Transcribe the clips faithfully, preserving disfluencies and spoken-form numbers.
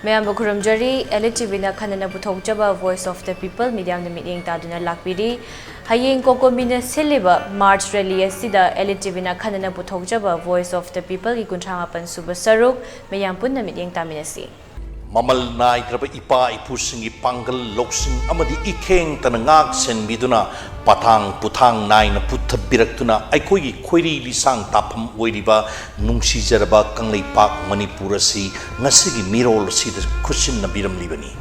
ꯃꯌꯥꯝꯕꯨ ꯈꯨꯔꯨꯝꯖꯔꯤ꯫ ꯑꯦꯂꯤꯠ ꯇꯤꯚꯤꯅ ꯈꯟꯅꯅ ꯄꯨꯊꯣꯛꯆꯕ Voice of the People ꯃꯤꯌꯥꯝꯅ ꯃꯤꯠꯌꯦꯡ ꯇꯥꯗꯨꯅ ꯂꯥꯛꯄꯤꯔꯤ꯫ ꯍꯌꯦꯡ ꯀꯣꯀꯣꯃꯤꯅ ꯁꯤꯜꯂꯤꯕ March rally ꯑꯁꯤꯗ ꯑꯦꯂꯤꯠ ꯇꯤꯚꯤꯅ ꯈꯟꯅꯅ ꯄꯨꯊꯣꯛꯆꯕ Voice of the Peopleꯒꯤ ꯀꯨꯟꯊ꯭ꯔꯥ ꯃꯥꯄꯟ ꯁꯨꯕ ꯁꯔꯨꯛ ꯃꯌꯥꯝ ꯄꯨꯟꯅ ꯃꯤꯠꯌꯦꯡ ꯇꯥꯃꯤꯟꯅꯁꯤ꯫ ꯃꯃꯜ ꯅꯥꯏꯗ꯭ꯔꯕ ꯏꯄꯥ ꯏꯄꯨꯁꯤꯡꯒꯤ ꯄꯥꯡꯒꯜ, ꯂꯧꯁꯤꯡ ꯑꯃꯗꯤ ꯏꯈꯦꯡꯇꯅ ꯉꯥꯛ ꯁꯦꯟꯕꯤꯗꯨꯅ ꯄꯊꯥꯡ ꯄꯨꯊꯥꯡ ꯅꯥꯏꯅ ꯄꯨꯊꯕꯤꯔꯛꯇꯨꯅ ꯑꯩꯈꯣꯏꯒꯤ ꯈꯣꯏꯔꯤ ꯂꯤꯁꯥꯡ ꯇꯥꯐꯝ ꯑꯣꯏꯔꯤꯕ ꯅꯨꯡꯁꯤꯖꯔꯕ ꯀꯪꯂꯩꯄꯥꯛ ꯃꯅꯤꯄꯨꯔ ꯑꯁꯤ ꯉꯁꯤꯒꯤ ꯃꯤꯔꯣꯜ ꯑꯁꯤꯗ ꯈꯨꯠꯁꯤꯟꯅꯕꯤꯔꯝꯂꯤꯕꯅꯤ꯫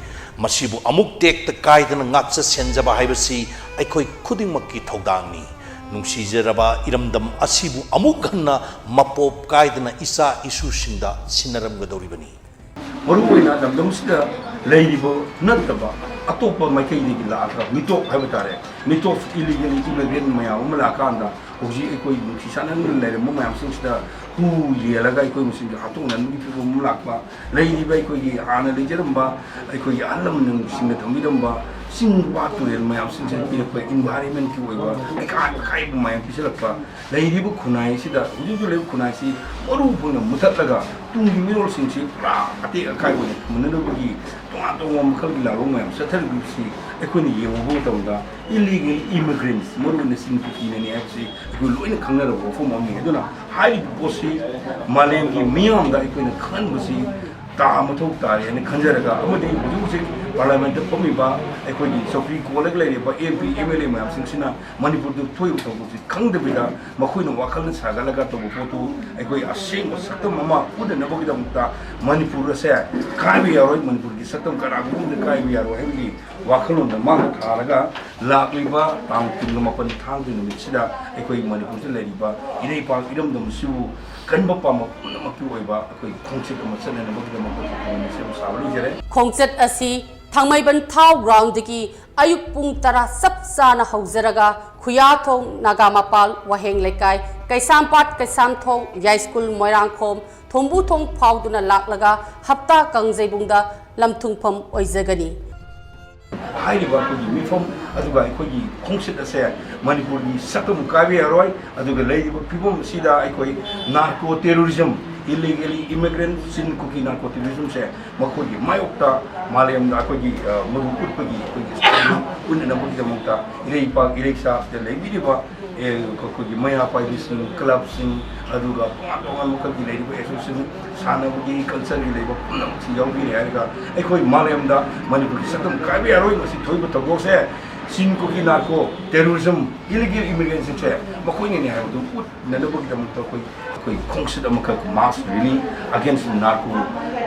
ꯃꯁꯤꯕꯨ ꯑꯃꯨꯛ ꯇꯦꯛꯇ ꯀꯥꯏꯗꯅ ꯉꯥꯛꯆ ꯁꯦꯟꯖꯕ ꯍꯥꯏꯕꯁꯤ ꯑꯩꯈꯣꯏ ꯈꯨꯗꯤꯡꯃꯛꯀꯤ ꯊꯧꯗꯥꯡꯅꯤ꯫ ꯅꯨꯡꯁꯤꯖꯔꯕ ꯏꯔꯝꯗꯝ ꯑꯁꯤꯕꯨ ꯑꯃꯨꯛ ꯍꯟꯅ ꯃꯄꯣꯞ ꯀꯥꯏꯗꯅ ꯏꯆꯥ ꯏꯁꯨꯁꯤꯡꯗ ꯁꯤꯟꯅꯔꯝꯒꯗꯧꯔꯤꯕꯅꯤ꯫ ꯃꯔꯨꯑꯣꯏꯅ ꯂꯝꯗꯝꯁꯤꯗ ꯂꯩꯔꯤꯕ ꯅꯠꯇꯕ ꯑꯇꯣꯞꯄ ꯃꯥꯏꯀꯩꯗꯒꯤ ꯂꯥꯛꯑꯒ ꯃꯤꯇꯣꯞ ꯍꯥꯏꯕ ꯇꯥꯔꯦ, ꯃꯤꯇꯣꯞ, ꯏꯂꯤꯒꯦꯜ ꯏꯃꯤꯒ꯭ꯔꯦꯟ ꯃꯌꯥꯝ ꯑꯃ ꯂꯥꯛꯑꯀꯥꯟꯗ ꯍꯧꯖꯤꯛ ꯑꯩꯈꯣꯏ ꯅꯨꯡꯁꯤ ꯆꯥꯟꯅꯅ ꯂꯩꯔꯝꯕ ꯃꯌꯥꯝꯁꯤꯡꯁꯤꯗ ꯍꯨ ꯌꯦꯜꯂꯒ ꯑꯩꯈꯣꯏ ꯃꯁꯦꯟꯒꯤ ꯍꯥꯠꯇꯣꯛꯅꯅꯕꯒꯤ ꯐꯤꯕꯝ ꯑꯃ ꯂꯥꯛꯄ, ꯂꯩꯔꯤꯕ ꯑꯩꯈꯣꯏꯒꯤ ꯍꯥꯟꯅ ꯂꯩꯖꯔꯝꯕ ꯑꯩꯈꯣꯏꯒꯤ ꯑꯍꯜ ꯂꯃꯟꯁꯤꯡꯅ ꯊꯝꯕꯤꯔꯝꯕ ꯆꯤꯡ ꯄꯥꯠ ꯇꯨꯔꯦꯜ ꯃꯌꯥꯝꯁꯤꯡꯁꯤꯗ ꯄꯤꯔꯛꯄ ꯏꯟꯚꯥꯏꯔꯟꯃꯦꯟꯀꯤ ꯑꯣꯏꯕ ꯑꯀꯥꯏ ꯑꯀꯥꯏꯕ ꯃꯌꯥꯝ ꯄꯤꯁꯤꯜꯂꯛꯄ, ꯂꯩꯔꯤꯕ ꯈꯨꯟꯅꯥꯏ ꯑꯁꯤꯗ, ꯍꯧꯖꯤꯛ ꯍꯧꯖꯤꯛ ꯂꯩꯔꯤꯕ ꯈꯨꯟꯅꯥꯏ ꯑꯁꯤ ꯃꯔꯨ ꯐꯪꯅ ꯃꯨꯊꯠꯂꯒ ꯇꯨꯡꯒꯤ ꯃꯤꯔꯣꯜꯁꯤꯡꯁꯤ ꯄꯨꯔꯥ ꯑꯇꯦꯛ ꯑꯀꯥꯏ ꯑꯣꯏꯅ ꯊꯝꯅꯅꯕꯒꯤ ꯇꯣꯉꯥꯟ ꯇꯣꯉꯥꯟꯕ ꯃꯈꯜꯒꯤ ꯂꯥꯜꯂꯣꯡ ꯃꯌꯥꯝ ꯆꯠꯊꯔꯤꯕꯁꯤ ꯑꯩꯈꯣꯏꯅ ꯌꯦꯡꯉꯨꯕ ꯃꯇꯝꯗ ꯏꯂꯤꯒꯦꯜ ꯏꯃꯤꯒ꯭ꯔꯦꯟꯁ, ꯃꯔꯨꯑꯣꯏꯅ ꯆꯤꯡ ꯀꯨꯀꯤꯅꯅꯤ ꯍꯥꯏꯕꯁꯤ ꯑꯩꯈꯣꯏ ꯂꯣꯏꯅ ꯈꯪꯅꯔꯕ ꯋꯥꯐꯝ ꯑꯃꯅꯤ꯫ ꯑꯗꯨꯅ ꯍꯥꯏꯔꯤꯕ ꯄꯣꯠꯁꯤ ꯃꯥꯂꯦꯝꯒꯤ ꯃꯤꯌꯥꯝꯗ ꯑꯩꯈꯣꯏꯅ ꯈꯪꯍꯟꯕꯁꯤ ꯇꯥ ꯃꯊꯧ ꯇꯥꯏ ꯍꯥꯏꯅ ꯈꯟꯖꯔꯒ, ꯑꯃꯗꯤ ꯍꯧꯖꯤꯛ ꯍꯧꯖꯤꯛ ꯄꯥꯔꯂꯤꯌꯥꯃꯦꯟꯠꯇ ꯐꯝꯃꯤꯕ ꯑꯩꯈꯣꯏꯒꯤ ꯆꯧꯀ꯭ꯔꯤ ꯀꯣꯜꯂꯒ ꯂꯩꯔꯤꯕ MP, MLA ꯃꯌꯥꯝꯁꯤꯡꯁꯤꯅ ꯃꯅꯤꯄꯨꯔꯗ ꯊꯣꯛꯏꯕ ꯊꯧꯗꯣꯛꯁꯤ ꯈꯪꯗꯕꯤꯗ ꯃꯈꯣꯏꯅ ꯋꯥꯈꯜꯅ ꯁꯥꯒꯠꯂꯒ ꯇꯧꯕ ꯄꯣꯠꯇꯨ ꯑꯩꯈꯣꯏ ꯑꯁꯦꯡꯕ ꯁꯛꯇꯝ ꯑꯃ ꯎꯠꯅꯅꯕꯒꯤꯗꯃꯛꯇ ꯃꯅꯤꯄꯨꯔ ꯑꯁꯦ ꯀꯥꯏꯕ ꯌꯥꯔꯣꯏ, ꯃꯅꯤꯄꯨꯔꯒꯤ ꯁꯛꯇꯝ ꯀꯅꯥꯒꯨꯝꯕ ꯑꯃꯗ ꯀꯥꯏꯕ ꯌꯥꯔꯣꯏ ꯍꯥꯏꯕꯒꯤ ꯋꯥꯈꯜꯂꯣꯟꯗ ꯃꯥꯡꯗ ꯊꯥꯔꯒ ꯂꯥꯛꯂꯤꯕ ꯇꯥꯡ ꯀꯨꯟꯒ ꯃꯥꯄꯟ ꯊꯥꯡꯖ ꯅꯨꯃꯤꯠꯁꯤꯗ ꯑꯩꯈꯣꯏ ꯃꯅꯤꯄꯨꯔꯗ ꯂꯩꯔꯤꯕ ꯏꯔꯩꯄꯥꯛ ꯏꯔꯝꯗꯝꯁꯤꯕꯨ ꯀꯟꯕ ꯄꯥꯝꯕ ꯄꯨꯝꯅꯃꯛꯀꯤ ꯑꯣꯏꯕ ꯑꯩꯈꯣꯏ ꯈꯣꯡꯆꯠ ꯑꯃ ꯆꯠꯅꯅꯕꯒꯤꯗꯃꯛꯇ ꯊꯧꯔꯝ ꯁꯦꯝ ꯁꯥꯕ ꯂꯣꯏꯖꯔꯦ꯫ ꯈꯣꯡꯆꯠ ꯑꯁꯤ ꯊꯥꯡꯃꯩꯕꯟ ꯊꯥꯎ ꯒ꯭ꯔꯥꯎꯟꯗꯒꯤ ꯑꯌꯨꯛ ꯄꯨꯡ ꯇꯔꯥ ꯆꯞ ꯆꯥꯅ ꯍꯧꯖꯔꯒ ꯈꯨꯌꯥꯊꯣꯡ ꯅꯥꯒꯥꯃꯄꯥꯜ ꯋꯥꯍꯦꯡ ꯂꯩꯀꯥꯏ, ꯀꯩꯁꯥꯝꯄꯥꯠ ꯀꯩꯁꯥꯝꯊꯣꯡ, ꯌꯥꯏꯁ꯭ꯀꯨꯜ ꯃꯣꯏꯔꯥꯡꯈꯣꯝ, ꯊꯣꯝꯕꯨꯊꯣꯡ ꯐꯥꯎꯗꯨꯅ ꯂꯥꯛꯂꯒ ꯍꯞꯇꯥ ꯀꯥꯡꯖꯩꯕꯨꯡꯗ ꯂꯝꯊꯨꯡꯐꯝ ꯑꯣꯏꯖꯒꯅꯤ꯫ ꯍꯥꯏꯔꯤꯕ ꯑꯩꯈꯣꯏꯒꯤ ꯃꯤꯐꯝ ꯑꯗꯨꯒ ꯑꯩꯈꯣꯏꯒꯤ ꯈꯣꯡꯆꯠ ꯑꯁꯦ ꯃꯅꯤꯄꯨꯔꯒꯤ ꯁꯛꯇꯝ ꯀꯥꯏꯕ ꯌꯥꯔꯣꯏ꯫ ꯑꯗꯨꯒ ꯂꯩꯔꯤꯕ ꯐꯤꯕꯝ ꯑꯁꯤꯗ ꯑꯩꯈꯣꯏ narco terrorism, Illegally immigrant Chin Kuki narcoticism ꯁꯦ ꯃꯈꯣꯏꯒꯤ ꯃꯥꯌꯣꯛꯇ ꯃꯥꯂꯦꯝꯗ ꯑꯩꯈꯣꯏꯒꯤ, ꯑ, ꯃꯗꯨ ꯎꯠꯄꯒꯤ ꯑꯩꯈꯣꯏꯒꯤ ꯁꯛꯇꯝ ꯎꯠꯅꯅꯕꯒꯤꯗꯃꯛꯇ ꯏꯔꯩꯄꯥꯛ ꯏꯔꯩꯆꯥꯁꯤꯗ ꯂꯩꯕꯤꯔꯤꯕ, ꯑꯦ, ꯑꯩꯈꯣꯏꯒꯤ ꯃꯩꯔꯥ ꯄꯥꯏꯕꯤꯁꯤꯡ, club ꯁꯤꯡ, ꯑꯗꯨꯒ ꯇꯣꯉꯥꯟ ꯇꯣꯉꯥꯟꯕ ꯃꯈꯜꯒꯤ ꯂꯩꯔꯤꯕ association, ꯁꯥꯟꯅꯕꯒꯤ, culture ꯒꯤ ꯂꯩꯕ ꯄꯨꯝꯅꯃꯛꯁꯤ ꯌꯥꯎꯕꯤꯔꯦ ꯍꯥꯏꯔꯒ ꯑꯩꯈꯣꯏ ꯃꯥꯂꯦꯝꯗ ꯃꯅꯤꯄꯨꯔꯒꯤ ꯁꯛꯇꯝ ꯀꯥꯏꯕ ꯌꯥꯔꯣꯏ꯫ ꯃꯁꯤ ꯊꯣꯛꯏꯕ ꯊꯧꯗꯣꯛꯁꯦ Chin Kuki narco terrorism, illegal immigrant ꯁꯤꯡꯁꯦ ꯃꯈꯣꯏꯅꯅꯦ ꯍꯥꯏꯕꯗꯨ ꯎꯠꯅꯅꯕꯒꯤꯗꯃꯛꯇ ꯑꯩꯈꯣꯏ ꯑꯩꯈꯣꯏ ꯈꯣꯡꯆꯠ ꯑꯃꯈꯛ, mass rally against narco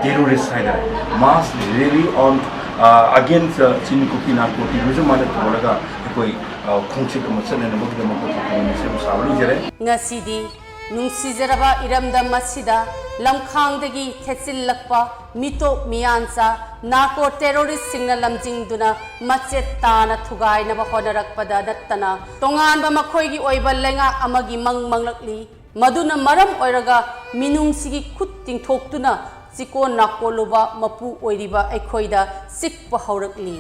terrorist ꯍꯥꯏꯇꯥꯔꯦ, mass rally on, uh, against, uh, Chin Kuki narco terrorism ꯍꯥꯏꯅ ꯊꯣꯛꯂꯒ ꯑꯩꯈꯣꯏ, ꯑ, ꯈꯣꯡꯆꯠ ꯑꯃ ꯆꯠꯅꯅꯕꯒꯤꯗꯃꯛꯇ ꯑꯩꯈꯣꯏ ꯁꯦꯝ ꯁꯥꯕ ꯂꯣꯏꯖꯔꯦ꯫ ꯉꯁꯤꯗꯤ ꯅꯨꯡꯁꯤꯖꯔꯕ ꯏꯔꯝꯗꯝ ꯑꯁꯤꯗ ꯂꯝꯈꯥꯡꯗꯒꯤ ꯊꯦꯠꯆꯤꯜꯂꯛꯄ ꯃꯤꯇꯣꯞ ꯃꯤꯌꯥꯟꯆꯥ narco terrorist ꯁꯤꯡꯅ ꯂꯝꯖꯤꯡꯗꯨꯅ ꯃꯆꯦꯠ ꯇꯥꯅ ꯊꯨꯒꯥꯏꯅꯕ ꯍꯣꯠꯅꯔꯛꯄꯗ ꯅꯠꯇꯅ ꯇꯣꯉꯥꯟꯕ ꯃꯈꯣꯏꯒꯤ ꯑꯣꯏꯕ ꯂꯩꯉꯥꯛ ꯑꯃꯒꯤ ꯃꯪ ꯃꯪꯂꯛꯂꯤ꯫ ꯃꯗꯨꯅ ꯃꯔꯝ ꯑꯣꯏꯔꯒ ꯃꯤꯅꯨꯡꯁꯤꯒꯤ ꯈꯨꯠ ꯇꯤꯡꯊꯣꯛꯇꯨꯅ ꯆꯤꯀꯣꯟ ꯅꯥꯀꯣꯜꯂꯨꯕ ꯃꯄꯨ ꯑꯣꯏꯔꯤꯕ ꯑꯩꯈꯣꯏꯗ ꯆꯤꯛꯄ ꯍꯧꯔꯛꯂꯤ꯫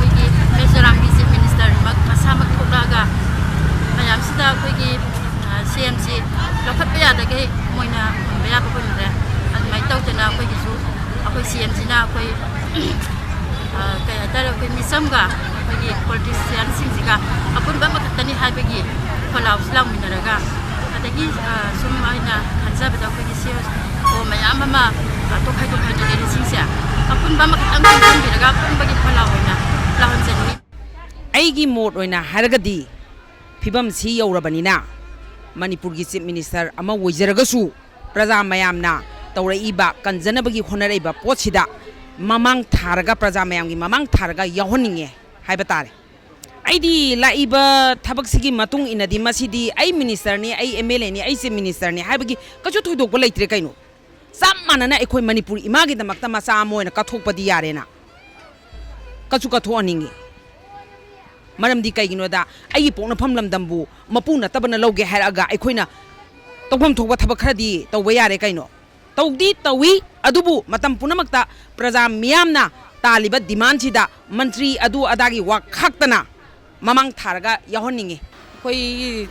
ꯑꯩꯈꯣꯏꯒꯤ ꯃꯤꯖꯣꯔꯥꯝꯒꯤ Chief Minister ꯃꯛ ꯃꯁꯥꯃꯛ ꯊꯣꯛꯂꯛꯑꯒ ꯃꯌꯥꯝꯁꯤꯗ ꯑꯩꯈꯣꯏꯒꯤ, ꯑ, C M ꯁꯤ ꯂꯧꯈꯠꯄ ꯌꯥꯗꯈꯩ ꯃꯣꯏꯅ ꯉꯝꯕ ꯌꯥꯕ ꯍꯨꯟꯈ꯭ꯔꯦ꯫ ꯑꯗꯨꯃꯥꯏꯅ ꯇꯧꯗꯅ ꯑꯩꯈꯣꯏꯒꯤꯁꯨ ꯑꯩꯈꯣꯏ C M ꯁꯤꯅ ꯑꯩꯈꯣꯏ, ꯑ, ꯀꯩ ꯍꯥꯏꯇꯥꯔꯦ, ꯑꯩꯈꯣꯏ ꯃꯤꯆꯝꯒ ꯑꯩꯈꯣꯏꯒꯤ politician ꯁꯤꯡꯁꯤꯒ ꯑꯄꯨꯟꯕ ꯑꯃꯈꯛꯇꯅꯤ ꯍꯥꯏꯕꯒꯤ ꯈꯣꯜꯂꯥꯎꯁꯤ ꯂꯥꯎꯃꯤꯟꯅꯔꯒ, ꯑꯗꯒꯤ, ꯑ, ꯁꯨꯝ ꯑꯩꯅ ꯈꯟꯖꯕꯗ ꯑꯩꯈꯣꯏꯒꯤ C E O ꯃꯌꯥꯝ ꯑꯃ, ꯑ, ꯇꯣꯈꯥꯏ ꯇꯣꯈꯥꯏꯅ ꯂꯩꯔꯤꯁꯤꯡꯁꯦ ꯑꯄꯨꯟꯕ ꯑꯃꯈꯛꯇꯪ ꯄꯨꯟꯁꯤꯟꯕꯤꯔꯒ ꯑꯄꯨꯟꯕꯒꯤ ꯈꯣꯜꯂꯥꯎ ꯑꯣꯏꯅ ꯂꯥꯎꯍꯟꯖꯅꯤꯡꯉꯤ꯫ ꯑꯩꯒꯤ ꯃꯣꯠ ꯑꯣꯏꯅ ꯍꯥꯏꯔꯒꯗꯤ ꯐꯤꯕꯝꯁꯤ ꯌꯧꯔꯕꯅꯤꯅ ꯃꯅꯤꯄꯨꯔꯒꯤ Chief Minister ꯑꯃ ꯑꯣꯏꯖꯔꯒꯁꯨ ꯄ꯭ꯔꯖꯥ ꯃꯌꯥꯝꯅ ꯇꯧꯔꯛꯏꯕ, ꯀꯟꯖꯅꯕꯒꯤ ꯍꯣꯠꯅꯔꯛꯏꯕ ꯄꯣꯠꯁꯤꯗ ꯃꯃꯥꯡ ꯊꯥꯔꯒ, ꯄ꯭ꯔꯖꯥ ꯃꯌꯥꯝꯒꯤ ꯃꯃꯥꯡ ꯊꯥꯔꯒ ꯌꯥꯎꯍꯟꯅꯤꯡꯉꯦ ꯍꯥꯏꯕ ꯇꯥꯔꯦ꯫ ꯑꯩꯗꯤ ꯂꯥꯛꯏꯕ ꯊꯕꯛꯁꯤꯒꯤ ꯃꯇꯨꯡ ꯏꯟꯅꯗꯤ ꯃꯁꯤꯗꯤ ꯑꯩ Minister ꯅꯤ, ꯑꯩ M L A ꯅꯤ, ꯑꯩ Chief Minister ꯅꯤ ꯍꯥꯏꯕꯒꯤ ꯀꯩꯁꯨ ꯊꯣꯏꯗꯣꯛꯄ ꯂꯩꯇ꯭ꯔꯦ ꯀꯩꯅꯣ꯫ ꯆꯞ ꯃꯥꯟꯅꯅ ꯑꯩꯈꯣꯏ ꯃꯅꯤꯄꯨꯔ ꯏꯃꯥꯒꯤꯗꯃꯛꯇ ꯃꯆꯥ ꯑꯃ ꯑꯣꯏꯅ ꯀꯠꯊꯣꯛꯄꯗꯤ ꯌꯥꯔꯦꯅ ꯀꯠꯁꯨ ꯀꯠꯊꯣꯛꯍꯟꯅꯤꯡꯉꯤ꯫ ꯃꯔꯝꯗꯤ ꯀꯩꯒꯤꯅꯣꯗ, ꯑꯩꯒꯤ ꯄꯣꯛꯅꯐꯝ ꯂꯝꯗꯝꯕꯨ ꯃꯄꯨ ꯅꯠꯇꯕꯅ ꯂꯧꯒꯦ ꯍꯥꯏꯔꯛꯑꯒ ꯑꯩꯈꯣꯏꯅ ꯇꯧꯐꯝ ꯊꯣꯛꯄ ꯊꯕꯛ ꯈꯔꯗꯤ ꯇꯧꯕ ꯌꯥꯔꯦ ꯀꯩꯅꯣ꯫ ꯇꯧꯗꯤ ꯇꯧꯏ, ꯑꯗꯨꯕꯨ ꯃꯇꯝ ꯄꯨꯝꯅꯃꯛꯇ ꯄ꯭ꯔꯖꯥ ꯃꯤꯌꯥꯝꯅ ꯇꯥꯜꯂꯤꯕ demandꯁꯤꯗ ꯃꯟꯇ꯭ꯔꯤ ꯑꯗꯨ ꯑꯗꯥꯒꯤ ꯋꯥ ꯈꯛꯇꯅ ꯃꯃꯥꯡ ꯊꯥꯔꯒ ꯌꯥꯎꯍꯟꯅꯤꯡꯉꯤ꯫ ꯑꯩꯈꯣꯏ